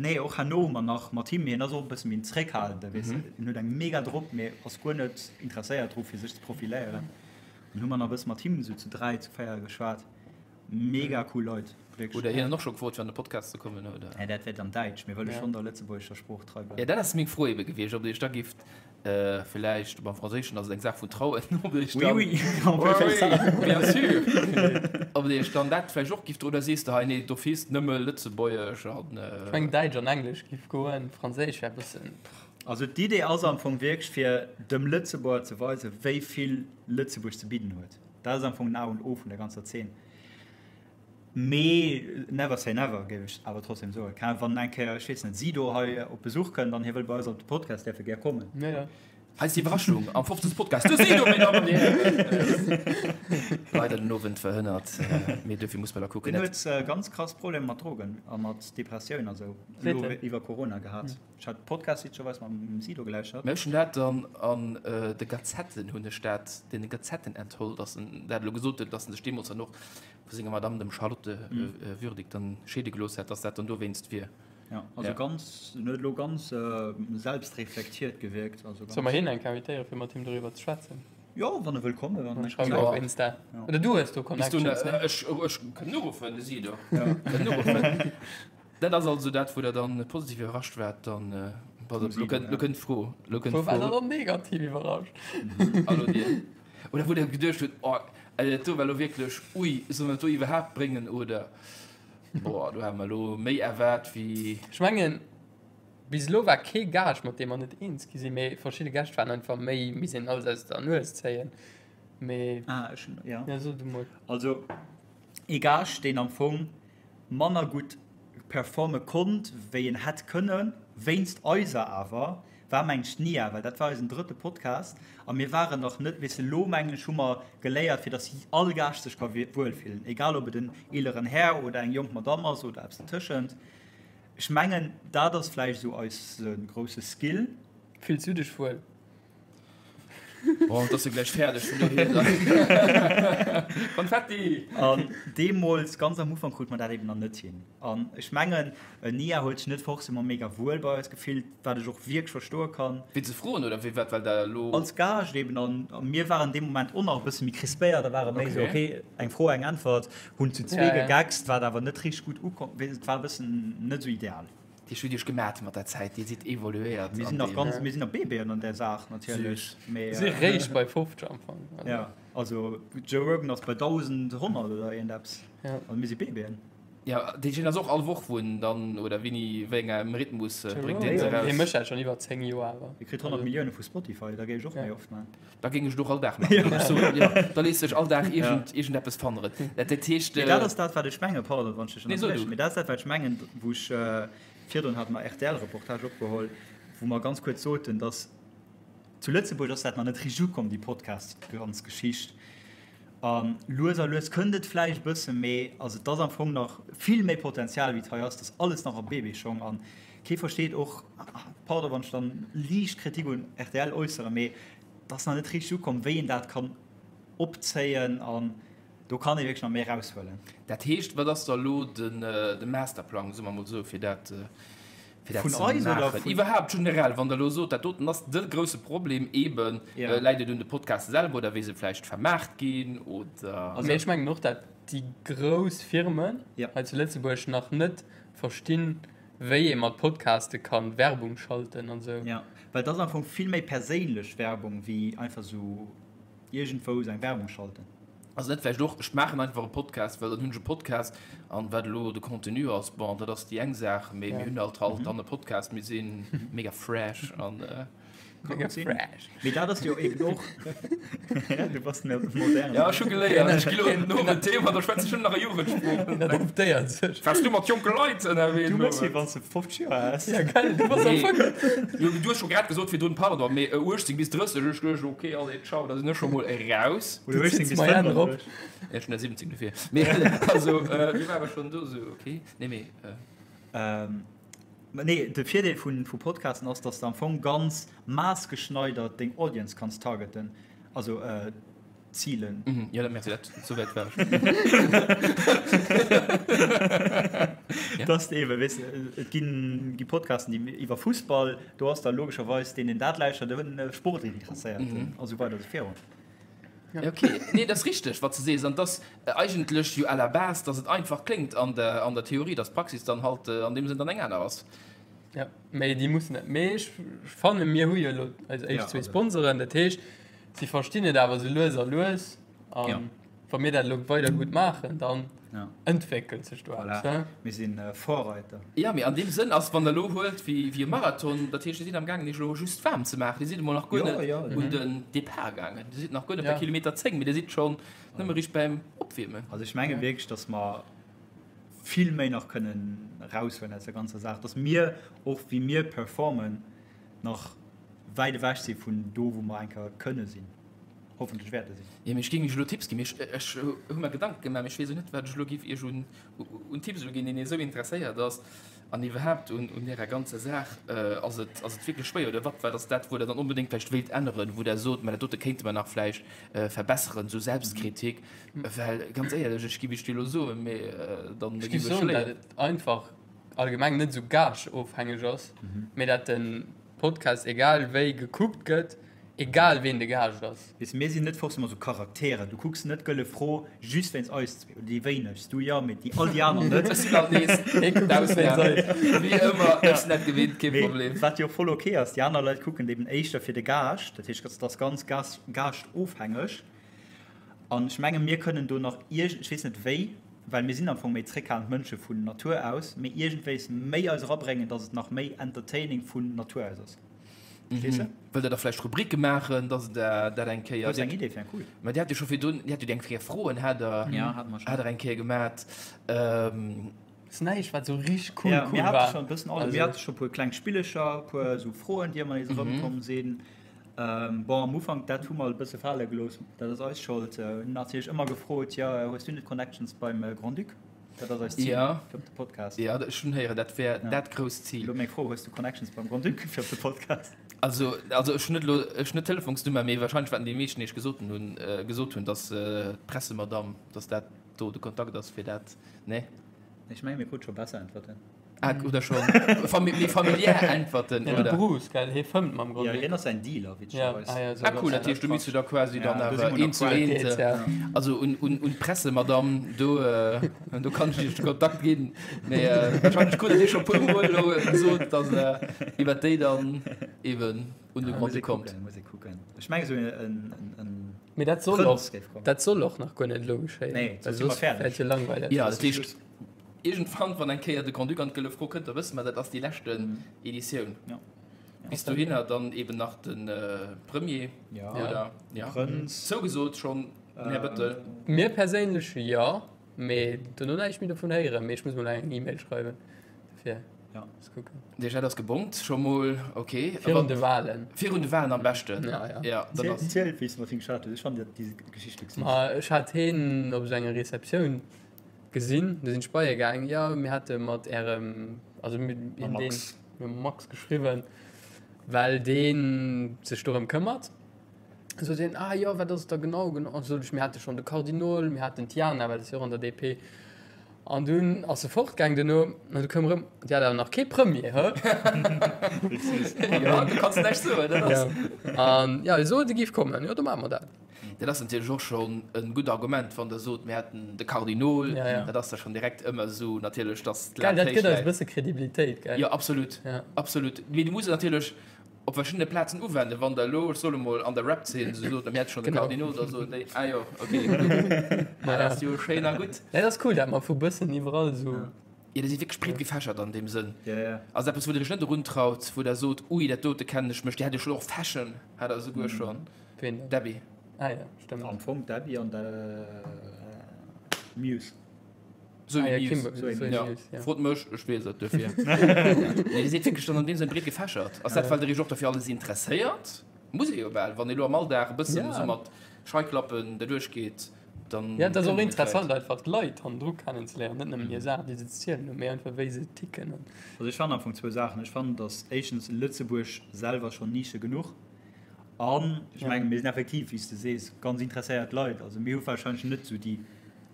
nee, och herno hu mer nach mat him, hien ass och e bësse méi en Zréckhalende, weess de, hien huet eng mega drop, mee ass guer net interesséiert dru fir sech ze profiléieren. An hu mer nach e bësse mat him esou zu 3, zu 4 geschwat. Mega cool Leit, wierklech. Oder hien och scho gefrot fir an de Podcast ze kommen, oder? Nee, dat wär dann Däitsch. Mir wëlle schonn der lëtzebuergescher Sprooch trei bleiwen. Ja, dat ass meng Fro ebe gewiescht, ob Dir iech da gifft villäicht, beim Franséischen ass et eng Saach vun Trauen, ob Dir iech dann. Oui, oui, on peut faire ça. Bien sûr. Ob Dir iech dann dat vläicht och gifft, oder sees de hei, nee, d'office nëmme Lëtzebuergesch an. Ech mengen Däitsch an Englesch giff goen, Franséisch wär e bëssen. Also d'Idee ass am Fong wierklech fir dem Lëtzebuerger ze weisen, wéi vill Lëtzebuerg ze bidden huet. Dat ass am Fong den A und O vun der ganzer Zeen. Mee never say never, géif ech awer trotzdem soen. Keine Ahnung, wann eng Kéier, ech weess net, Sido hei op Besuch kënnt an hie wëll bei eis op de Podcast, däerf e gär kommen. Ja, ja. Hei ass d'Iwwerraschung am 50. Podcast, de Sido, meine Damen und Hären! Leider den Owend verhënnert, mee duerfir muss mer da kucken. Deen huet ganz krass Problemer mat Drogen a mat Depressioun a sou, elo iwwer Corona gehat. Ech hat Podcast witzegerweis mam Sido geläuschert. Mä ech hunn dat dann an de Gazetten hunn ech dat, deene Gazetten entholl, datt en dat elo gesot huet, datt en sech deemools dann och vu senger Madamm, dem Charlotte Würdig, dann scheede gelooss hätt, datt dat dann dowéinst wier. Ja, also ganz, en huet elo ganz selbstreflektiert gewierkt. Also ganz. Solle mer hien eng Kéier invitéieren, fir mat him doriwwer ze schwätzen? Jo, wann e wëll kommen. Dann schreiwe mer op Insta. Oder du hues do Connections, ne? Ech kënn uruffen, de Sido. Kënn uruffen. Dat ass also dat, wou Der dann positiv iwwerrascht waart. Dann, pass op, lo kënnt, lo kënnt d'Fro, lo kënnt Wou war Der d'Fro. dann negativ iwwerrascht? Hallo Dir. Oder wou Der geduecht hutt, oh, also dat do war elo wierklech, ui, solle mer dat do iwwerhaapt bréngen oder, boah, do hate mer elo méi erwaart wéi. Ech mengen, bis elo war kee Gaascht, mat deem mer net eens gi sinn, mee verschidde Gäscht waren einfach méi, misst een alles aus der Nues zéien. Mee. Ah, ech hunn, ja. Ja, so du mol. Also, ee Gaascht, deen am Fong manner gutt performe konnt, wéi en hätt kënnen, wéinst eiser awer, war mengen ech d'Nia, well dat war eisen drëtte Podcast a mir waren nach net, weess de, elo mengen ech hu mer geléiert, fir datt all Gaascht sech ka wuelfillen, egal ob et en eeleren Här oder eng jonk Madamm ass oder eppes dertëschent. Ech mengen, dat ass vläicht esou eise grousse Skill. Fills du dech wuel? Bon, et ass jo gläich fäerdeg, vun dohier dann. Konfetti! An deemools, ganz am Ufank, krute mer dat eben nach net hin. An ech mengen, Nia huet sech net forcément mega wuel bei eis gefillt, wat ech och wierklech verstoe kann. Wéi ze froen oder wéi wat, well der elo. Als Gaascht eben. An mir waren dee Moment och nach e bësse méi crispéiert a ware méi esou, okay, eng Fro, eng Äntwert, hunn zu zwee gegeckst, wat awer net richteg gutt ukomm, et war e bëssen net esou ideal. Dir hutt iech gemat mat der Zäit, dir sidd evoluéiert. Mir sinn nach ganz, mir sinn nach Babyen an där Saach natierlech. Mir si réischt bei 50 am Fong. Ja, also Joe Rogan ass bei 1.100 oder iergendeppes. Also mir si Babyen. Ja, deen ass och all Woch, wou en dann, oder wéini, wéi engem Rhythmus bréngt deen se raus? Hie mécht dat schonn iwwer 10 Joer awer. Hie kritt 100 Millioune vu Spotify, da géif ech och méi oft maachen. Da géing ech et och all Dag maachen, géif ech soen. Jo, da léisst sech all Dag iergend, iergendeppes fanneren. Dat heescht. Mee dat ass dat, wat ech mengen, pardon, wann ech dech Nee, so du. ënnerbriechen, mee dat ass dat, wat ech mengen, wou ech virdrun hate mer RTL-Reportage opgeholl, wou mer ganz kuerz soten, dass zu Lëtzebuerg ass dat nach net richteg ukomm, déi Podcast-ganz Geschicht. A lues a lues kënnt et vläicht e bësse, mee also et ass am Fong nach vill méi Potenzial, wéi et hei ass. Et ass alles nach a Babyschong an kee versteet och, pardon, wann ech dann liicht Kritik un rtl äusseren, mee et ass nach net richteg ukomm, wéi een dat kann opzéien an do kann ee wierklech nach méi eraushuelen. Dat heescht, wat ass da elo de Masterplang, soe mer emol esou, fir dat fir dat Vun ze eis oder maachen? vun. Iwwerhaapt generell, wann Der elo sot, dat doten ass de grousse Problem eeben, Ja. läit et un de Podcaste selwer oder wéi se vläicht vermaart ginn oder? Mee ech mengen och, dat déi grouss Firmen Ja. hei zu Lëtzebuerg nach net verstinn, wéi ee mat Podcaste kann Werbung schalten an esou. Ja, well et ass am Fong vill méi perséinlech Werbung wéi einfach esou iergendwou esou eng Werbung schalten. Ass et net vläicht och, ech maachen einfach e Podcast, well dann hunn ech e Podcast an wat elo de Contenu ass, bon, dat ass déi eng Saach, mee mir hunn halt halt dann e Podcast, mir si mega fresh an. Mega fresh. Mee dat ass jo eben och, du bass net modern. Ja, ech hu geléiert, ech gi lo no en Thema, da schwätze ech nëmmen nach e Jugendsprooch. Hien adaptéiert sech. Waars du mat jonke Leit ënnerwee? Du méchs wéi wann s de 50 Joer häss. Ja, gell, du bass am Fong. Jo, du hues scho grad gesot virdrun, pardon, mee 18 bis 30, ech duecht, ok, allez, ciao, da sinn ech scho mol eraus. Oder 18 bis Sitz mei Enn erop. 35. Ja, ech hunn der 17 dofir. Mee also, mir ware schonn do esou, ok, nee, mee. Nee, de Virdeel vu vu Podcasten ass, dass de am Fong ganz maassgeschneidert deng Audience kanns targeten, also zilen. Mhm, jo, dat merci, dat souwäit war ech. Ja. Dass de eben, weess de, et ginn gi Podcasten, déi iwwer Fussball, do ass da logescherweis deen, deen dat lauschtert, e Sportinteresséierten a sou weider a sou virun. Ja, okay. Nee, dat ass richteg, wat s de sees. An et ass eigentlech jo à la base, dass et einfach kléngt an der, an der Theorie, dass d'Praxis dann halt an deem Sënn dann eng aner ass. Ja, mee déi mussen net. Mee ech fannen, mir hu jo elo eis éischt zwee Sponsoren, dat heescht, si verstinn et awer sou lues a lues. An wa mir dat elo weider gutt maachen, dann entwéckelt sech do eppes. Voilà, mir si Vorreiter. Jo, mee an deem Sënn ass, wann Der elo huelt wéi e Marathon, dat heescht, Dir sidd amgaangen, Iech elo just waarm ze maachen. Dir sidd emol nach guer net un den Depart gaangen. Dir sidd nach guer net bei Kilometer 10, mee Dir sidd schonn nëmme riicht beim Opwiermen. Also ech menge wierklech, datt mer vill méi nach kënnen eraushuelen aus der ganzer Saach, datt mir och, wéi mir performen, nach wäit ewech si vun do, wou mer eng Kéier kënne sinn. Hoffentlech wäerte sinn. Jo, mee ech géing iech elo Tipps ginn. Mee ech, ech hu mer Gedanke gemaach, mee ech weess elo net, wat ech elo géif iech un, un Tipps elo ginn, deen esou interesséiert ass an iwwerhaapt un, un därer ganzer Saach. Ass et, ass et wierklech schwéier oder wat? Wat ass dat, wou Der dann onbedéngt vläicht wéilt änneren, wou Der sot, mä dat dote kéinte mer nach vläicht verbesseren, esou Selbstkritik? Well ganz éierlech, ech géif iech déi elo soen, mee dann Ech géif géif ech soen, dat léien. et einfach allgemeng net esou gageofhängeg ass, mee dat de Podcast egal wéi gekuckt gëtt, egal ween de Gaascht ass. Weess, mir sinn net forcément sou Charakteren. Du kucks net Gëlle Fro just wéinst eis zwee, oder déi wéinegst, du jo, mee déi all déi aner net. Ech sinn alt nees d'Ausnam, wéi ëmmer. Ech sinn dat gewinnt, kee Mee Problem. wat jo och voll ok ass, déi aner Leit kucken eben éischter fir de Gaascht, dat heescht, et ass ganz gaaschtofhängeg. An ech menge mir kënnen do nach iergend, ech weess net wéi, well mir sinn am Fong méi zréckhalend Mënsche vun Natur aus, mee iergendwéis méi eis erabréngen, datt et nach méi entertaining vun Natur aus ass. Verstees de? Wëllt Der da vläicht Rubrike maachen, datt Der dat eng Kéier. Hues eng Idee fir eng cool? Mä Dir hat jo scho virdrun, Dir hat jo déi eng Kéier Froen, hat Der, Ja, hate mer schonn. hat Der eng Kéier gemat. Ass näischt wat sou richteg cool Ja, cool mir hate war. schonn e bëssen alles. Mir hate scho puer kleng Spillecher, puer esou Froen, déi ëmmer nees erëmkomm sinn. Bon, am Ufank, dat hu mer e bësse fale gelooss, dat ass eis Schold. Mir hunn natierlech ëmmer gefrot, jo, hues du net Connections beim Grand-Duc? Dat ass eist Zil fir op de Podcast. Jo, ech hunn héieren, dat wär dat grousst Zil. Elo meng Fro, Hues du Connections beim Grand-Duc fir op de Podcast? Also, also ech hunn net elo, ech hunn net d'Telefonsnummer, mee warscheinlech wat déi meeschten Iech gesot hunn, gesot hunn, datt d'Pressemadame, datt dat do de Kontakt ass fir dat, nee? Ech menge mir krute scho besser Äntwerten. Ah, oder schon fami méi familiär Äntwerten, Ja, de oder? Bruce, gell, hie fëmmt mam Ja, Grand-Duc. hien ass säin Dealer, Ja, witzegerweis. ah ja, sou Ah cool, ass dat heescht, du misst du da quasi Ja, dann do si awer mer nach eent zu quasi. eent, Geet, ja. also un, un, un d'Pressemadame, do, do kann ech iech de Kontakt ginn. Mee wahrscheinlech krut der dee scho puer Mol elo gesot, dass der iwwer déi dann eben un de Ja, muss Grand-Duc ee kommt. kucken, muss ee kucken. Ech menge sou en, en Mee dat soll och, Prënz géif kommen. dat soll och nach guer net elo geschéien. Nee, well soss si mer soss wär fäerdeg. et jo langweileg. Ja, dat heescht, Iergendwann, wann eng Kéier de Grand-Duc an d'Gëlle Fro kënnt, da wësse mer, dat ass déi leschten Editioun. Bis dohinner dann eben nach de Premier, oder? De Prënz. Zougesot schonn, den Här Bettel? Mir perséinlech jo, mee dono näischt méi dovun héieren. Mee ech muss mol eng E-Mail schreiwen dofir. Muss kucken. Dech, dat ass gebongt scho mol, ok. Virun de Walen. Virun de Walen am beschten. Ja, ja. Ja, dann ass. Ziel, wéi s de mat him geschwat hues. Ech fannen déi Geschicht luxus. Ma ech hat hien op esou enger Receptioun. Gesinn, du sinn ech bei e gaang, jo mir hate mat ärem, also mir hunn deen, mam Max geschriwwen, well deen sech dorëm këmmert. Sot hien, ah jo, wat ass et da genau? Genau, an sot ech, mir hate schonn de Kardinol, mir haten d'Jana, well dat ass jo och an der DP. An dunn ass e fortgaang duerno, an du koum erëm, Dir hat awer nach kee Premier, hä? Jo, du kanns näischt soen, dat ass. An jo, hie sot, e géif kommen, jo da maache mer dat. Dat ass natierlech och schonn e gutt Argument, wann Der sot, mir hätten de Kardinol. Ja, ja. Dat ass da schonn direkt ëmmer esou natierlech, dass Gell, d'Lat dat héich gëtt eis e läit. bësse Kredibilitéit, gell? Jo, absolut, Ja. absolut. Mee du muss et natierlech op verschiddene Plazen uwenden. Wann Der elo, ech soe mol, an der Rap-Zeen esou sot, mir hätte schonn de Genau. Kardinol, da soen déi, ah jo, okay, gutt. Ja. Dat ass jo schéin a gutt. Nee, dat ass cool, dat mer vu bëssen iwwerall esou. Jo, Der sidd wierklech breet gefächert an deem Sënn. Ja, ja. Ass eppes, wou Der Iech net eruntraut, wou Der sot, ui, dat dote kennen ech mech, Dir hätt jo schonn och Fashion, hat Der esouguer schonn. Ween dann? D'Abby. Ah ja, stëmmt. Am Fong d'Abby an de Muse. Zoe ah, ja, Muse. Kimber, Zoe Zoe Ja. Muse, ja. Frot mech, ech weess et duerfir. Nee, Dir sidd wierklech dann an deem Sënn breet gefächert. Ass dat, well Der Iech och derfir alles interesséiert? Muss ee jo bal, wann ee lo am Alldag e bëssen Ja. esou mat Scheiklappen derduerch geet. Dann Ja, et ass och interessant einfach d'Leit hannendru kennenzeléieren, net nëmmen hir Saach, déi se ze zielen hunn, mee einfach wéi se ticken. Also ech fannen am Fong zwou Saachen. Ech fannen, datt éischtens Lëtzebuerg selwer schonn Nische genuch an ech mengen, mir sinn effektiv, wéi s de sees, ganz interesséiert Leit. Also mir hu warscheinlech net esou déi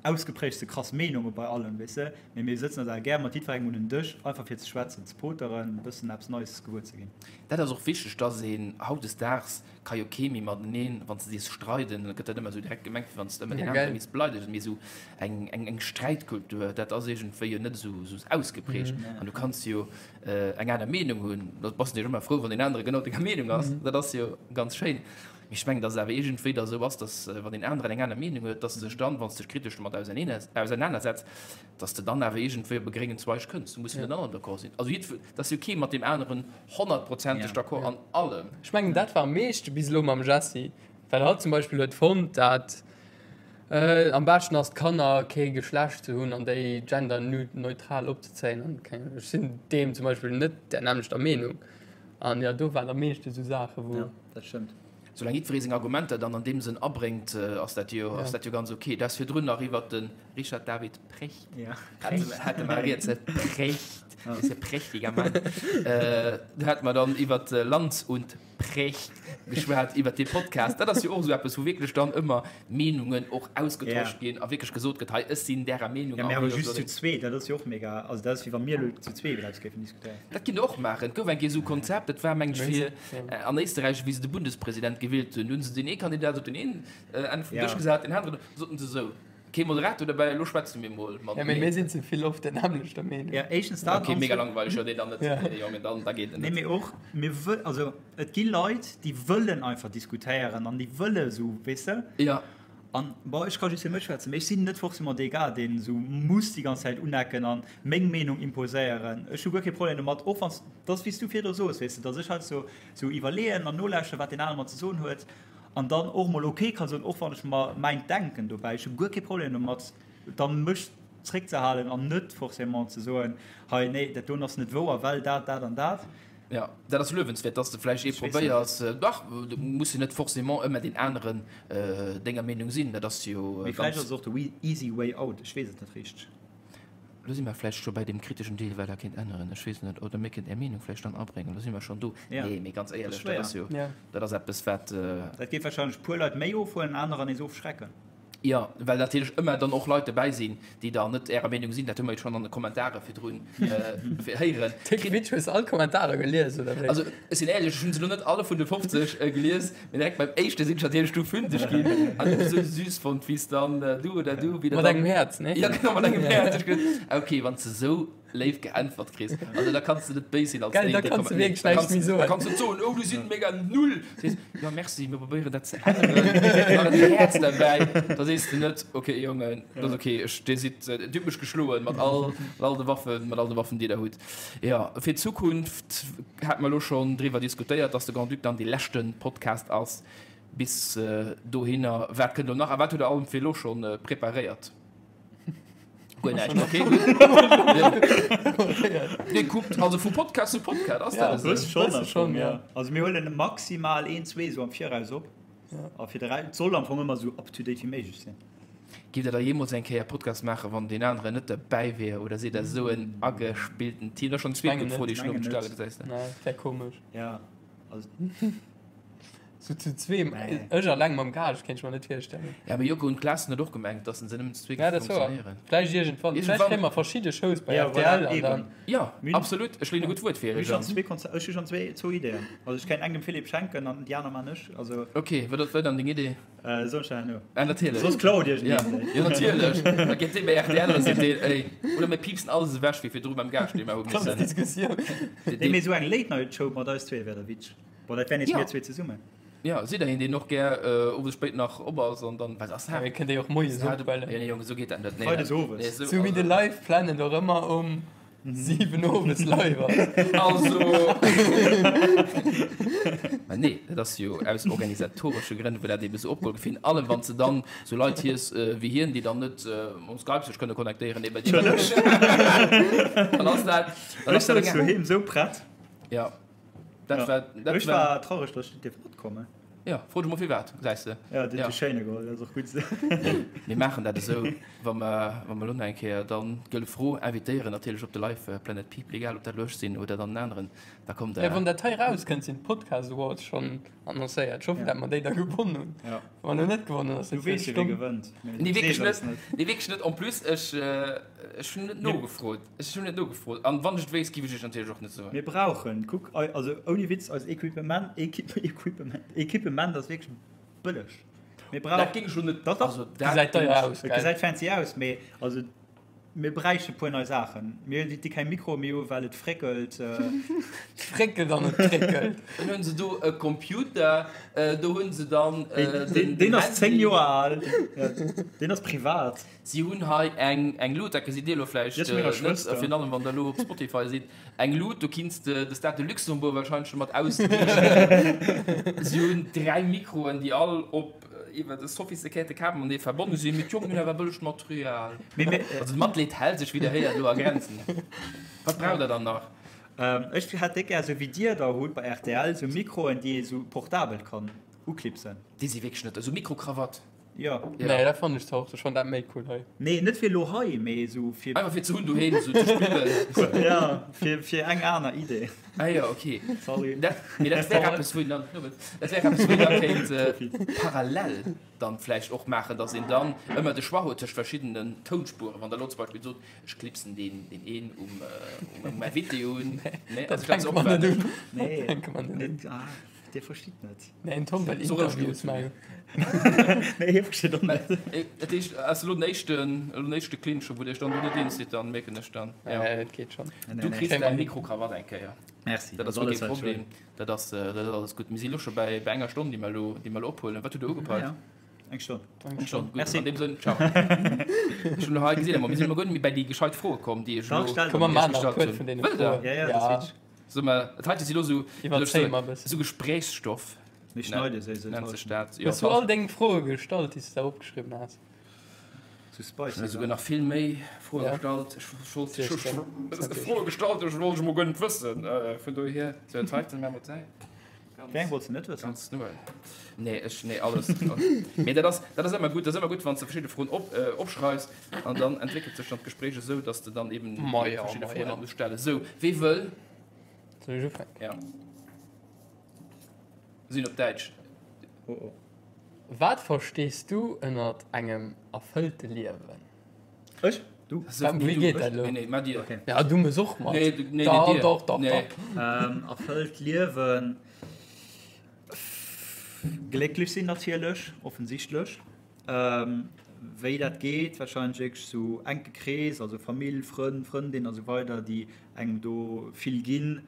ausgeprägtste krass Meenunge bei allem, weess de, mee mir sëtzen eis awer gär mat jiddwerengem un en Dësch, einfach fir ze schwätzen, ze poteren, e bëssen eppes Neies gewuer ze ginn. Dat ass och wichteg, datt een hautdesdaags ka jo kee méi mateneen, wann s de sees streiden, da gëtt dat ëmmer esou direkt gemengt, wéi wann s de ëmmer deen anere misst beleidegen. Mee esou eng, eng, eng Sträitkultur, dat ass iergendwéi jo net esou, esou ausgeprägt. An du kanns jo eng aner Meenung hunn, da bass de jo ëmmer frou, wann deen anere genau denger Meenung ass. Dat ass jo ganz schéin. Mee ech mengen, datt et awer iergendwéi da esou ass, datt wann deen aneren eng aner Meenung huet, datt s de dech dann, wann s de dech kritesch domat ausernanersetz, datt s de dann awer iergendwéi op e gréngen Zweig kënns. Du muss jo net an allem d'accord sinn. Also jiddwer, et ass jo kee mat deem aneren honnertprozenteg d'accord an allem. Ech mengen, dat war am meeschte bis elo mam Jessy, well hatt zum Beispill huet fonnt, dat am beschten ass, d'Kanner kee Geschlecht ze hunn an déi genderneutral opzezéien. An keng Ahnung, ech sinn deem zum Beispill net där nämmlechter Meenung. An jo, do waren am meeschte sou Saache wou. Jo, dat stëmmt. Soulaang jiddweree seng Argumenter dann an deem Sënn abréngt, ass dat jo, ass dat jo ganz ok. Du has virdrun nach iwwert de Richard David Precht, hate mer rieds, Precht, ist e prächtiger Mann. Du hate mer dann iwwert Lanz und Precht geschwat, iwwert dee Podcast. Dat ass jo och esou eppes, wou wierklech dann ëmmer Meenungen och ausgetosch ginn a wierklech gesot gëtt, hei, ech sinn därer Meenung. Ja, mee awer just zu zweet, dat ass jo och mega, also dat ass wéi wa mir elo zu zwee iwwer eppes géifen diskutéieren. Dat kinnt Der och maachen. Et gouf eng Kéier esou e Konzept, dat war, mengen ech, fir an Éisterräich, wéi se de Bundespresident gewielt hunn. Do hunn se deen ee Kandidat op den een Enn vum Dësch gesat, deen aneren, soten se esou, Kee Moderator derbäi, elo schwätze mir mol mateneen. Ja, mee mir sinn ze vill oft der nämmlechter Meenung. Ja, éischtens dat. Ok, mega langweileg, jo, nee, dann net, nee, Jongen, dann, da geet et net. Nee, mee och, mir wëll, also et gi Leit, déi wëllen einfach diskutéieren an déi wëlle esou, weess de? Ja. An, bon, ech ka just fir mech schwätzen, mee ech sinn net forcément dee Gars, deen esou muss déi ganz Zäit unecken an meng Meenung imposéieren. Ech hu guer kee Problem domat, och wann s, dat ass wéi s du virdru soos, weess de, datt ech heiansdo esou iwwerleeën an nolauschteren, wat deen anere mer ze soen huet. An dann och mol ok ka soen, och wann ech mer mäint denken dobäi, ech hu guer kee Problem domat, dann mech zréckzehalen an net forcément ze soen, hei nee, dat doen ass net wouer, well dat, dat an dat. Jo, dat ass luewenswäert, dass de vläicht ee probéiers, dach, du muss jo net forcément ëmmer deen aneren denger Meenung sinn, dat ass jo ganz. Mee vläicht ass et och de easy way out, ech weess et net richteg. Lo si mer vläicht scho bäi deem kriteschen Deel, wat Der kéint änneren. Ech weess net, oder mir kéint Är Meenung vläicht dann abréngen. Lo si mer schonn do. Nee, mee ganz éierlech, dat ass jo, dat ass eppes, wat. Dat géif warscheinlech e puer Leit méi ofhuelen, anerer nees ofschrecken. Jo, well natierlech ëmmer dann och Leit dobäi sinn, déi dann net Ärer Meenung sinn. Dat hu mer jo schonn an de Kommentare virdrun héieren. Téck Witsch, hues de all d'Kommentarer gelies, oder wéi? Also, ech sinn éierlech, ech hunn se elo net alle vun de 50 gelies. Mee direkt beim éischte sinn ech natierlech du fündeg ginn an hunn esou süß fonnt, wéi s dann du oder du, wéi der Mat engem Häerz, ne? Ja, genau, mat engem Häerz. Ech gesot, ah okay, wann s de esou léif geäntwert kriss, also da kanns de net béis sinn als Gell, da kanns de wierklech näischt méi soen. Da kanns de net soen, oh du sinn mega null. Sees, jo merci, mir probéieren dat ze änneren, nach en Häerz derbäi. Da sees de net, okay Jongen, dat ass okay, ech, dir sidd, dir hutt mech geschloen mat all, mat all de Waffen, mat all de Waffen, déi der hutt. Jo, fir d'Zukunft hate mer elo schonn driwwer diskutéiert, dass de Grand-Duc dann dee leschte Podcast ass bis dohinner. Wat kënnt elo nach a wat hutt Der allem fir elo scho preparéiert? Guer näischt, okay, gutt. Dir kuckt also vu Podcast zu Podcast, ass dat esou? Bësse schonn, am Fong, jo. Also mir huelen maximal een, zwee esou am Viraus op. A fir de Rescht, et soll am Fong ëmmer esou up-to-date wéi méiglech sinn. Giff der da jeemools eng Kéier Podcast maachen, wann deen aneren net derbäi wier? Oder sidd der esou en agespillten Team? Dat ass schonn d'zweet gutt Fro, déi ech elo stellen, gesäis de. Nee, dat wär komesch. Ja, also. Sou zu zweem, ech alleng mam Gage kéint ech mer net virstellen. Ja, mee Joko und Klaas hunn et och gemengt, dass se nëmmen zu zwee géife funktionéieren. Vläicht iergendwann. Vläicht kréie mer verschidde Shows bei rtl an dann. Jo, absolut. Ech leeën e gutt Wuert fir iech an. Ech hu schonn zwou Ideeën. Also ech kéint eng dem Philippe schenken an déi aner man ech. Also. Ok, wat ass dann deng Idee? Soen ech der herno. Ah, natierlech. Soss klaut Iech en een. Jo, natierlech. Da geet dee bei rtl an seet deen, ey. Oder mir piipsen alles ewech, wéi virdru beim Gaascht, dee mer hu missen. Diskussioun. Nee, mee esou eng Late-Night-Show mat eis zwee wär da witzeg. Bon, dat wär nees mir zwee zesummen. Jo, sidd der een, deen och gär owes spéit nach op ass an dann, wat ass dat? Mir kënnt ee och moies ophuelen. Jo, nee, Jongen, esou geet dat net. Freides owes. Sou wéi de Live Planet och ëmmer um 7 owes live ass. Also, mä nee, dat ass jo aus organisatoresche Grënn, wou dat ebe sou opgeholl gëtt. Virun allem, wann s de dann sou Leit hies wéi hien, déi dann net um Skype sech kënne connectéieren, eben. Dann ass dat, dann ass dat eng. Ech souz doheem sou prett. Ja, dat war, dat war. Ech war traureg, dass ech net dierf matkommen. Jo, fro dech mol firwat, gesäis de. Jo, dat huet de Schéine geholl, dat ass och gutt esou. Mir maachen dat esou, wa mer, wa mer elo nach eng Kéier dann d'Gëlle Fro invitéieren, natierlech op de Live Planet People, egal ob dat elo ech sinn oder dann en aneren, da kommt Ja, Der. wann dat hei erauskënnt, sinn d'Podcast Awards schonn annoncéiert. Ech hoffen, dat mer déi da gewonnen hunn. Ja. Wa mer net gewonnen hunn, ass Du dat weess zimmlech jo, wie domm. gewënnt. Mee Nee, du wierklech sees eis net. net. Nee, wierklech net. En plus, ech, ech hunn net nogefrot. Ech hunn net nogefrot. An wann ech et wéisst, giff ech iech natierlech och net soen. Mir brauchen, kuck, also ouni Witz, eis Equipement, Equipement, Equipement ass wierklech bëlleg. Mir brauchen. Dat géing ech lo net. Dach, dach. Also dat Gesäit géing deier ech. aus, Et gell? gesäit fancy aus, mee also mir bräichten e puer nei Saachen. Mir déi keng Mikroe méi hu well et fréckelt. Et fréckelt an et kréckelt. Dann hunn se do e Computer, do hunn se dann den Deen ass 10 Handy. Joer al. Deen ass privat. Si hunn hei eng eng Lut, dat gesitt Dir elo vläicht net, virun allem wann Der elo op Spotify sidd, eng Lut, do kinns de de Stade de Luxembourg warscheinlech scho mat ausliichten. Si hunn 3 Mikroen, déi all op iwwer e sophistiquéierte Kabel matenee verbonne sinn, mee d'Jongen hunn awer bëllegt Material. Also de Matleed hält sech, wéi Der héiert, elo a Grenzen. Wat braucht Der dann nach? Ech hätt déck gär, esou wéi Dir der hutt bei rtl, esou Mikroen, déi ee sou portabel kann uklipsen. Déi si wierklech net esou Mikrokrawatt. Jo. Nee, dat fannen ech zwar och, ech fannen dat méi cool hei. Nee, net fir elo hei, mee esou fir. Einfach fir ze hunn doheem, esou ze spillen. Ja, fir, fir eng aner Idee. Ah jo, ok. Sorry. Dat, mee dat wär eppes, wou een dann, dat wär eppes, wou een da kéint parallel dann vläicht och maachen, dass een dann ëmmer de Choix huet tëscht verschiddenen Tounspuren. Wann Der elo zum Beispill sot, ech klipsen deen, deen een um, um Invité un. Nee, Dat also dat ass fänke och mer net valid. un. Nee, Dat fänke mer net un. ah. Dir verstitt net. Nee, en Tom well Interviews maachen. Nee, hie versteet och net. Dat heescht, ass elo den éischten, elo den éischte Clinch, wou Dir iech dann do net eens sidd, dann mierken ech dann. Ja, ja, dat geet schonn. Du kriss däi Mikrokrawatt eng Kéier. Merci. Dat ass guer kee Problem. Dat ass, dat ass alles gutt. Mir si elo scho bäi, bäi enger Stonn, déi mer elo, déi mer elo ophuelen. Wat hutt Der ugepeilt? Eng Stonn. Eng Stonn, gutt. Merci. An deem Sënn, ciao. Ech hunn elo hei gesinn, mir sinn elo guer net méi bäi déi gescheit Froe komm, déi ech elo. Dach, stell Komm, mer maachen nach e gestallt puer hunn. vun deene Wëllt Der? Froen. Ja, ja, dat ass wichteg. So, ma et heite si lo sou, Iwwerzéi mer e bëssen. sou Gesprächsstoff. Mir schneide se esou Nennt sech dat. Hues du all deng Froe gestallt, déi s du da opgeschriwwen has? Sou spicy. Ech hu souguer nach vill méi Froe Ja. gestallt. Ech wollt Siehst du. Froe gestallt, ech wollt ech mol guer net wëssen. Vun dohier, sou et heiten mer mat säi. Wéi eng wollts de net wëssen? Ganz null. Nee, ech, nee, alles. Mee dat ass, dat ass ëmmer gutt, dat ass ëmmer gutt, wann s de verschidde Froen op, opschreifs an dann entwéckelt sech dann d'Gespréich esou, dass de dann eben Ma ja, verschidde ma Froen ja. net muss stellen. Sou, wee wëll? Soll ech ufänken? Ja. Sinn op Däitsch. Oh oh. Wat verstees du ënnert engem erfëllte Liewen? Ech? Du? Wéi geet dat elo? Nee, nee, ma dir. Okay. Ja, du muss och mat. Nee, du, nee, Doch, nee, dir. doch, doch, Nee. doch. Ähm, erfëllt Liewen. Glécklech sinn natierlech, offensichtlech. Ähm, wéi dat geet, wahrscheinlech wierklech sou enke Krees, also Famill, Frënn, Frëndin a sou weider, déi engem do vill ginn.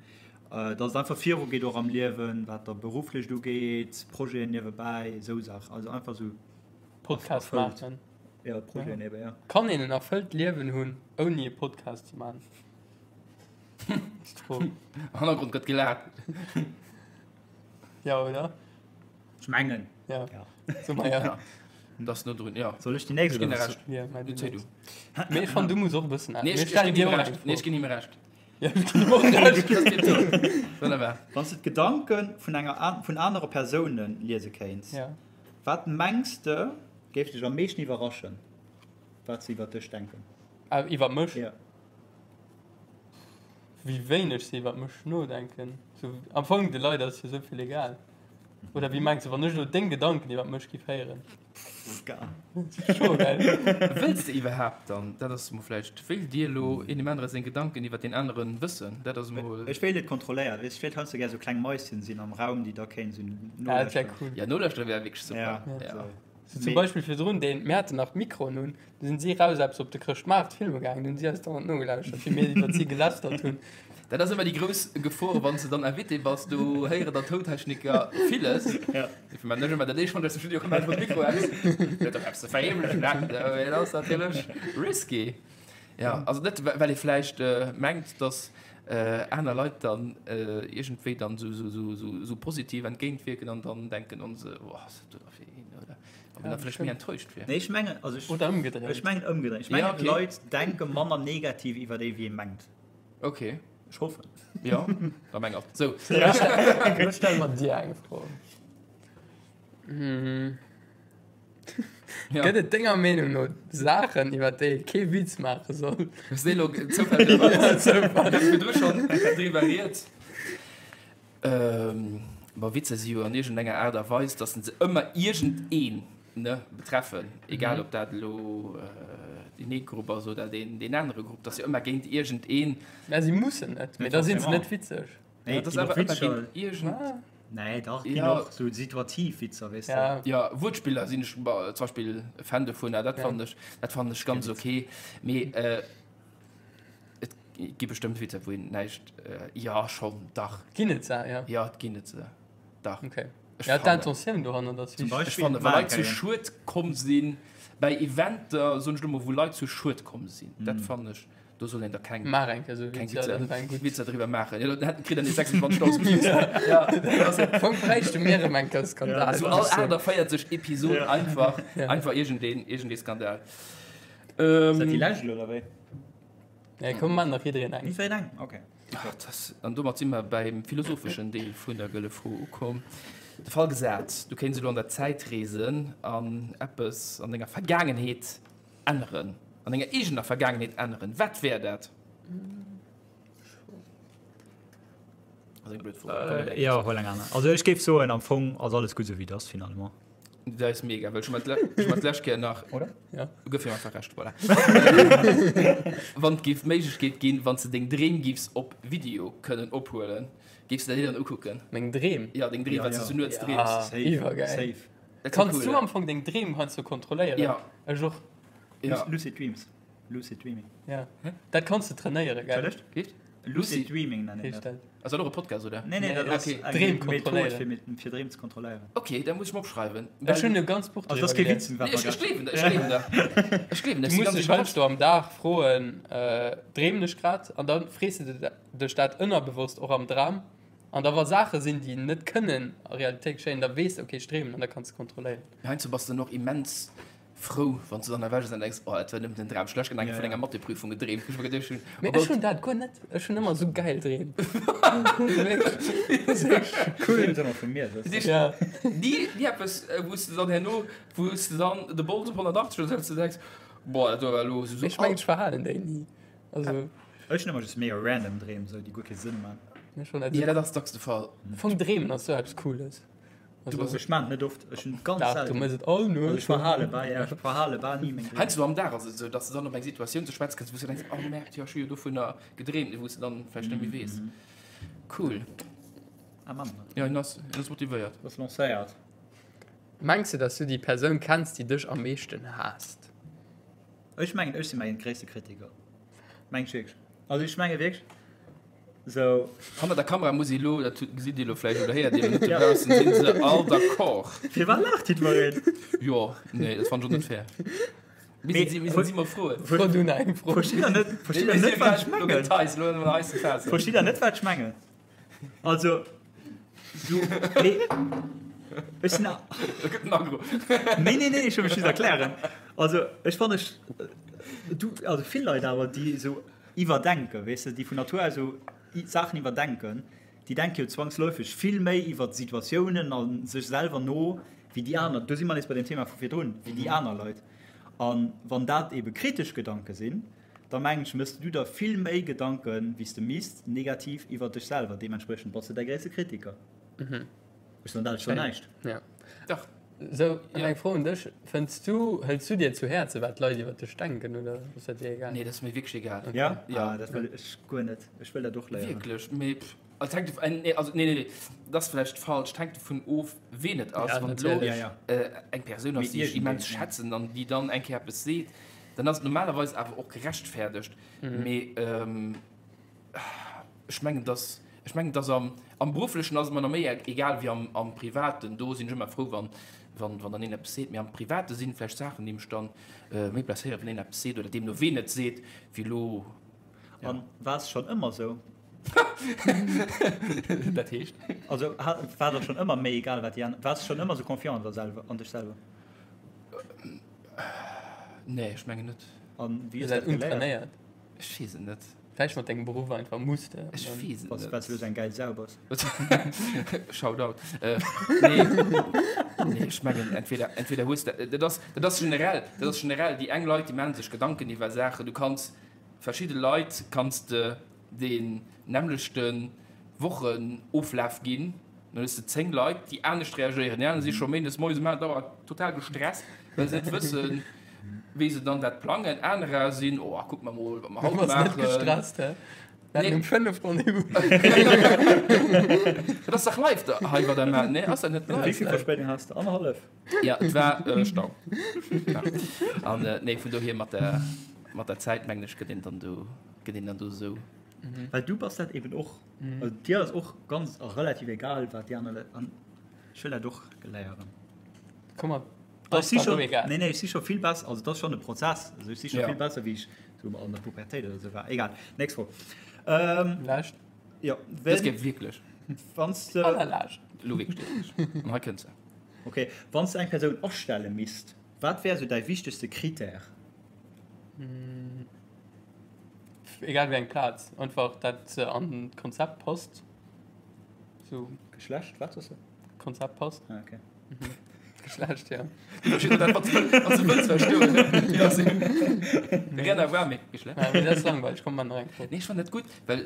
Äh, dass et einfach viru geet och am Liewen, wat da berufflecht ugeet, Projeten niewebäi, esou Saachen. Also einfach sou Podcast erfëllt. maachen. Ja, Projeten eben, ja. Kann een en erfëllt Liewen hunn, ouni e Podcast ze maachen? Ass d'Fro. Am Hannergrond gëtt gelaacht. Ja, oder? Ech mengen. Ja. Ja. So, ma ja. Ja. Dat ass no drun, ja. Soll ech déi nächst Ech ginn oder dir was? Recht. Ja, mei, Du, du zéi du. Mee ech fannen, du muss och e bëssen. Nee, Mir ech, ech stellen ginn dir him och eng Recht. Fro. Nee, ech ginn him Recht. Ja, ech ginn him och Recht. Das ass tipptopp. Wonnerbar. Wann s de d'Gedanke vun enger an, vun anere Persoune liese kéints, Ja. wat mengs de géif dech am meeschten iwwerraschen, wat se iwwer dech denken? Ah, iwwer mech? Ja. Wéi wéineg se iwwer mech nodenken. So, am Fong, de Leit ass jo sou vill egal. Oder wéi mengs de, wann ech elo deng Gedanken iwwer mech giff héieren? Geil. Scho geil. Wëlls de iwwerhaapt dann, dat ass mol vläicht, wéilt Dir elo een deem anere seng Gedanken iwwer deen aneren wëssen? Dat ass mol. Ech wéilt et kontrolléieren. Weess, ech wéilt heiansdo gär sou kleng Maischen sinn am Raum, déi da kéint sou Ja, dat wär nolauschteren. cool. Ja, nolauschtere wär wierklech super. Ja, Ja. sou. So zum Beispill virdrun, deen, mir haten nach d'Mikroen un, du sinn si raus eppes op de Chrëschtmaart filme gaangen, du hunn si eis dauernd nogelauschtert, wéi mir iwwert si gelästert hunn. Dat ass ëmmer déi grouss Gefor, wann s de dann Invité bass, do héieren der Tountechniker villes. Ja. Dofir man ech ëmmer dat éischt, wann ech aus dem Studio kommen, maachen ech mol de Mikro aus. Net op eppes ze verheemlechen, mee dat ass natierlech risky. Ja, also net well ee vläicht mengt, datt aner Leit dann iergendwéi dann esou positiv entgéintwierken an dann denken on se, oh, ass dat do da fir een, oder? An dann vläicht méi enttäuscht wier. Nee, ech mengen, also ech, Oder ëmgedréint. Ech mengen ëmgedréint. Ech mengen, Ja, okay. Leit denke manner negativ iwwer ee wéi ee mengt. Okay. Ech hoffen. Ja, da meng op. Sou. Elo stelle mer dir eng Fro. Ja. Gëtt et denger Meenung no Saachen, iwwer déi ee kee Witz maache soll? Hues de elo zoufälleg Ja, zoufälleg. Hues virdru schonn driwwer rieds? Ähm, ma Witzer si jo an iergendenger Aart a Weis, datt se ëmmer iergendeen, ne, betreffen, egal ob dat elo deen ee Grupp ass oder deen, deen anere Grupp, dat ass jo ëmmer géint iergendeen. Mä si mussen net, mee da sinn se net witzeg. Nee, Dat ass ginn och awer ëmmer Witzer. géint iergend. Nee, dach, ginn Ja. och sou situativ Witzer, weess de. Ja. Ja, Wuertspiller sinn ech zum Beispill e Fan dovunner, dat fannen ech, dat fannen ech ganz okay. Mee et gi bestëmmt Witzer, wou een näischt, jo, schonn, dach. Ginn et se, ja. Jo, et ginn et se, dach. Okay. Ech Ja, fannen. d'Intentioun dohannert ass Zum wichteg. Ech Beispill fannen, wa Leit zu Magekéien. Schued komm sinn, bei Eventer, soen ech elo mol, wou Leit zu Schued komm sinn, dat fannen ech, do soll een da keng, Maach eng Kéier esou keng Witz, ja, Witzer, dat war eng gutt. Witzer driwwer maachen. Jo, dann hätten, kritt en déi 26.000 Views. Ja, dat ass Am Fong bräichte mir erëm eng Kéier Skandal. Sou all 48 Episod einfach, Ja. einfach iergendeen, iergendee Skandal. Ass dat déi lescht elo, oder wéi? Nee, komm, maachen nach jiddereen eng. Jiddereen eng? Okay. Ach, das, an domat si mer beim philosopheschen Deel vun der Gëlle Fro ukomm. De Fall gesat, du kéints elo an der Zäit reesen an eppes an denger Vergaangenheet änneren, an denger eegener Vergaangenheet änneren, wat wär dat? Ass eng blöd Fro. Komm, mir Jo, huel eng aner. Also ech géif soen, am Fong ass alles gutt esou wéi et ass, finalement. Dat ass mega, well ech hu mer d'lescht Kéier nach. Oder? Ja. Gëff him einfach Recht, voilà. Wann et géif d'Méiglechkeet ginn, wann s de deng Dreem giffs op Video kënnen ophuelen, giffs de der déi dann ukucken? Meng Dreem? Ja, deng Dreem, wat s de sou nuets dreems. Ja, iwwergäil. Safe. Dat wär Kanns cool, du ja. am Fong deng Dreem heiansdo kontrolléieren? Ja. Ech och. Ja. Lucid Dreams. Lucid Dreaming. Ja. Dat kanns de trainéieren, gell? Entschëllegt? Geet? Lucid Dreaming nennen Heescht dat. dat. Ass dat och e Podcast, oder? Nee, nee, dat ass okay. eng Dreem Method kontrolléieren. fir, fir Dreem ze kontrolléieren. Okay, da muss ech mer opschreiwen. Ech hunn e ganz Buch Also, dat ass driwwer kee Witz, gelies. wat Nee, ech, mer ech gleewen, ech gleewen der. Ech gleewen der. Du muss dech heiansdo am Dag froen, Dreemen ech grad? An da frees de dech dat ënnerbewosst och am Dram. An da wa Saache sinn, déi net kënnen a Realitéit geschéien, da weess de, okay, ech dreemen, an da kanns de kontrolléieren. Heiansdo bass de dann och immens frou, wann s de dann ewech ass an denks, oh, et war nëmmen en Dram. Schlecht Gedanke vun enger Matheprüfung gedreemt, wou ech mer geduecht hunn, Mee oh ech Gott. hunn dat guer net. Ech hunn ëmmer esou gäil Dreem. Cool. Dreems ëmmer vu mir, soss. Ja. Ni, ni eppes, wou s de dann herno, wou s de dann de Bols op 180 hues, wou s de denks, boah, dat war elo esou. Ech mengen, ech verhalen déi ni. Also. Ech hunn ëmmer just mega random Dreem, esou, déi guer kee Sënn man. Ech hunn dat. Ja, dat ass dacks de Fall. Am Fong dreemen ass esou eppes Cooles. Du bass, ech maan et net oft, ech hunn ganz Dach, du selten. mëss et all Nuet. Also ech verhale bal, ja, ech verhale bal ni meng Dreem. Heiansdo am Dag ass et esou, dass de dann op eng Situatioun ze schwätze kënns, wou s du denks, oh Merde, jo, ech hu jo dovunner gedreemt, wou s de dann vläicht net méi weess. Cool. Ah Mann. Jo, hien ass, hien ass motivéiert. Du bass lancéiert. Mengs de, dass du déi Persoun kenns, déi dech am meeschten haasst? Ech mengen, ech si mäin gréisste Kritiker. Meng ech wierklech. Also ech menge wierklech, Sou. Hanner der Kamera muss ee lo, dat gesitt Dir lo vläicht oder héiert Dir lo net, dobaussen sinn se all d'accord. Firwat laacht jiddwereen? Jo, nee, dat fannen ech och net fair. Mir sinn, mir sinn si mol froen. Fro du nach eng Fro. Verstitt der net, verstitt der net, wat ech Lo mengen? gëtt heiß, lo ënner heißen Phase. Verstitt der net, wat ech mengen? Also, du, nee, ech sinn. Da gëtt en aggro. Nee, nee, nee, ech wëll mech just erklären. Also, ech fannen, ech, du, also vill Leit awer, déi esou Iwwerdenken, weess de, déi vun Natur aus esou Saachen iwwerdenken, déi denke jo zwangsläufeg vill méi iwwer Situatiounen a sech selwer no wéi déi aner. Do si mer nees bei deem Thema vu virdrun, wéi déi aner Leit. A wann dat ebe kritesch Gedanke sinn, da mengen ech, méchs du der vill méi Gedanke wéi s de misst, negativ iwwer dech selwer. Deementspriechend bass de däi gréisste Kritiker. Ech soen dat, ech soen näischt. Dach. Sou, an eng Fro un dech, Fënns du, hëls du dir zu Häerze wat d'Leit iwwer dech denken oder ass dat dir egal? Nee, dat ass mir wierklech egal. Ja? Ja. Ah, dat wëll ech guer net. Ech wëll dat och léieren. Wierklech? Mee pff, also et hänkt dovu, nee, also nee, nee, nee, dat ass vläicht falsch. Et hänkt dovun of, ween et ass. Ja, Wann et elo natierlech. Ja, ja. eng Persoun ass, Mee déi ech iergendeen, immens ja. schätzen an déi dann eng Kéier eppes seet, dann ass et normalerweis awer och gerechtfäerdegt. Mee Ech mengen, dass, ech mengen, dass am, am Berufflechen ass et mer nach méi egal wéi am, am Privaten. Do sinn ech ëmmer frou, wann, wann, wann dann een eppes seet. Mee am Private sinn vläicht Saachen, déi mech dann méi blesséieren, wann een eppes seet oder deemno ween et seet, wéi elo, ja. An war es schonn ëmmer esou? Dat heescht? Also war der schonn ëmmer méi egal, wat déi aner, waars schonn ëmmer esou confiant an der selwer, an dech selwer? Nee, ech mengen net. An wéi Dir hues säit dat geléiert? untrainéiert. Ech weess et net. Vläicht mat dengem Beruff einfach muss de. Ech weess et Was, net. well s du eng gäil Sau bass. Shoutout. Äh, nee. Nee, ech mengen, entweder, entweder hues de, dat ass, dat ass generell, dat ass generell, déi eng Leit, déi maachen sech Gedanken iwwer Saachen. Du kanns verschidde Leit kanns de deen nämmlechte Wochenoflaf ginn, dann hues de 10 Leit, déi anescht reagéieren. Déi aner si scho méindes moies um 8 Auer total gestresst, well se net wëssen, wéi se dann dat plangen. Anerer sinn, oh, kuck mer mol, wat mer haut maachen. Net gestresst, hä? Nee. Um 5 Rendez-vous. Dat ass dach live da, hei, wat der maacht, nee? Ass dat net live? Wéi vill Verspéidung has de? Annerhallef? Ja, et war äh, Stau. Ja. An äh, nee, vun dohier mat der, mat der Zäit, mengen ech, gëtt een dann do, gëtt een dann do esou. Mhm. Well du bass dat eben och. Mhm. Also, dir ass och ganz a relativ egal, wat déi aner Leit. An ech wëll dat och geléieren. Komm mal. Ech si schon, nee, nee, ech si scho vill besser, also dat ass schon e Prozess, also ech si scho ja. vill besser, wéi ech so an der Pubertéit oder so war. Egal, nächst Fro. Ähm, Lescht. Ja, wenn, das geht wirklich. Wann's de, Allerlescht. Lo wirklich. An hei kënnt se. Okay, wann du eng Persoun astelle misst, wat wär so däi wichtegste Kritär? Mm. Egal wéi eng Plaz, einfach dat se an d'Konzept passt. So. Geschlecht, wat soss du? Konzept passt. Ah, okay. Mhm. Geschlecht, ja. Dat ass langweileg, komm man nach eng Fro. Nee, ech fannen dat gutt, well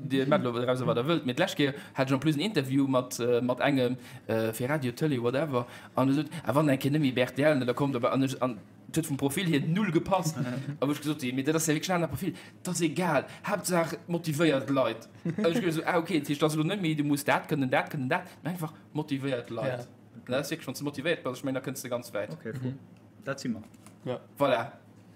Dir maacht elo draus wat der wëllt, mee d'lescht Kéier hat ech en plus en Interview mat mat engem fir Radio, Tëlee, whatever, an e sot, a wann eng Kéier net méi bei rtl, ne, da kommt op an ech an et huet vum Profil hier null gepasst. A wou ech gesot hunn, mee dat ass ja wierklech en anert Profil, dat ass egal, Haaptsaach motivéiert Leit. An ech gesot, ah okay, dat heescht, dat ass elo net méi, du muss dat kënnen, dat kënnen, dat, mee einfach motivéiert Leit. An dat ass wierklech, wann s de motivéiert bass, ech mengen, da kënns de ganz wäit. Okay, cool. Dat si mer. Ja. Voilà,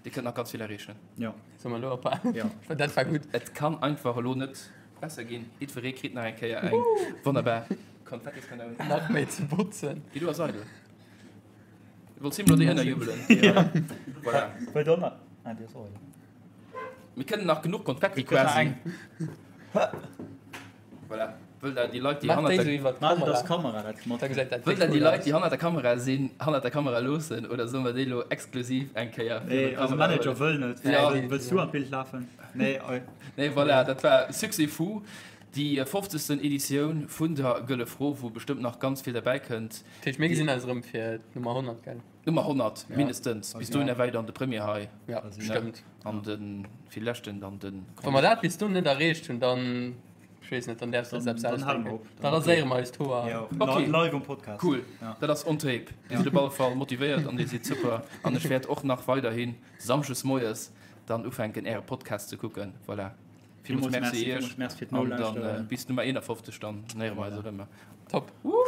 Dir kënnt nach ganz vill erreechen. Ja. Solle mer elo ophalen? Ja. Dat war gutt. Et kann einfach elo net besser ginn. Jiddweree kritt nach eng Kéier eng wonnerbar Konfettiskanoun. Nach méi ze botzen. Déi do ass eidel. Wollt him lo déi ënnerjubelen. Ja. Voilà. Wëll Donner. Ah, déi ass och eidel. Mir kënnen nach genuch Konfetti Kritt nach quasi. eng. Voilà. Wëll der déi Leit, déi Mach hannert déi der sou iwwer Mach dat d'Kamera. Kamera dat mat. Da gesäit dat Wëll déck der déi cool Leit, aus. déi hannert der Kamera sinn, hannert der Kamera loossen oder solle mer déi lo exklusiv eng Kéier Nee, virun eise d'Kamera Manager huelen? wëll net. Ja. Wëll- Wëlls du an d'Bild lafen? Nee, oi. Nee, voilà, dat war Succès fou. Déi 50. Editioun vun der Gëlle Fro, wou bestëmmt nach ganz vill derbäi kënnt. Dat heescht, mir gesinn eis erëm fir d'Nummer 100, gell? Nummer 100, Ja. mindestens. Bis dohinner war jo dann de Premier hei. Ja, stëmmt. An de vill leschten dann de. Wa mer dat bis dohin net erreecht hunn, dann, ech weess net, dann däerfs du eis eppes Dann hale mer ausdenken. op. Da raséiere mer eis d'Hoer. Ja, Okay. live um Podcast. Cool, Ja. dat ass on tape. Dir sidd op alle Fall motivéiert an dir sidd super. An ech wäert och nach weiderhin samschdes moies dann ufänken, äre Podcast ze kucken. Voilà. Villmools Merci Iech. Iech. Merci fir An dann d'Nolauschteren. bis Nummer 51, dann héiere mer eis erëm. Top. Woohoo!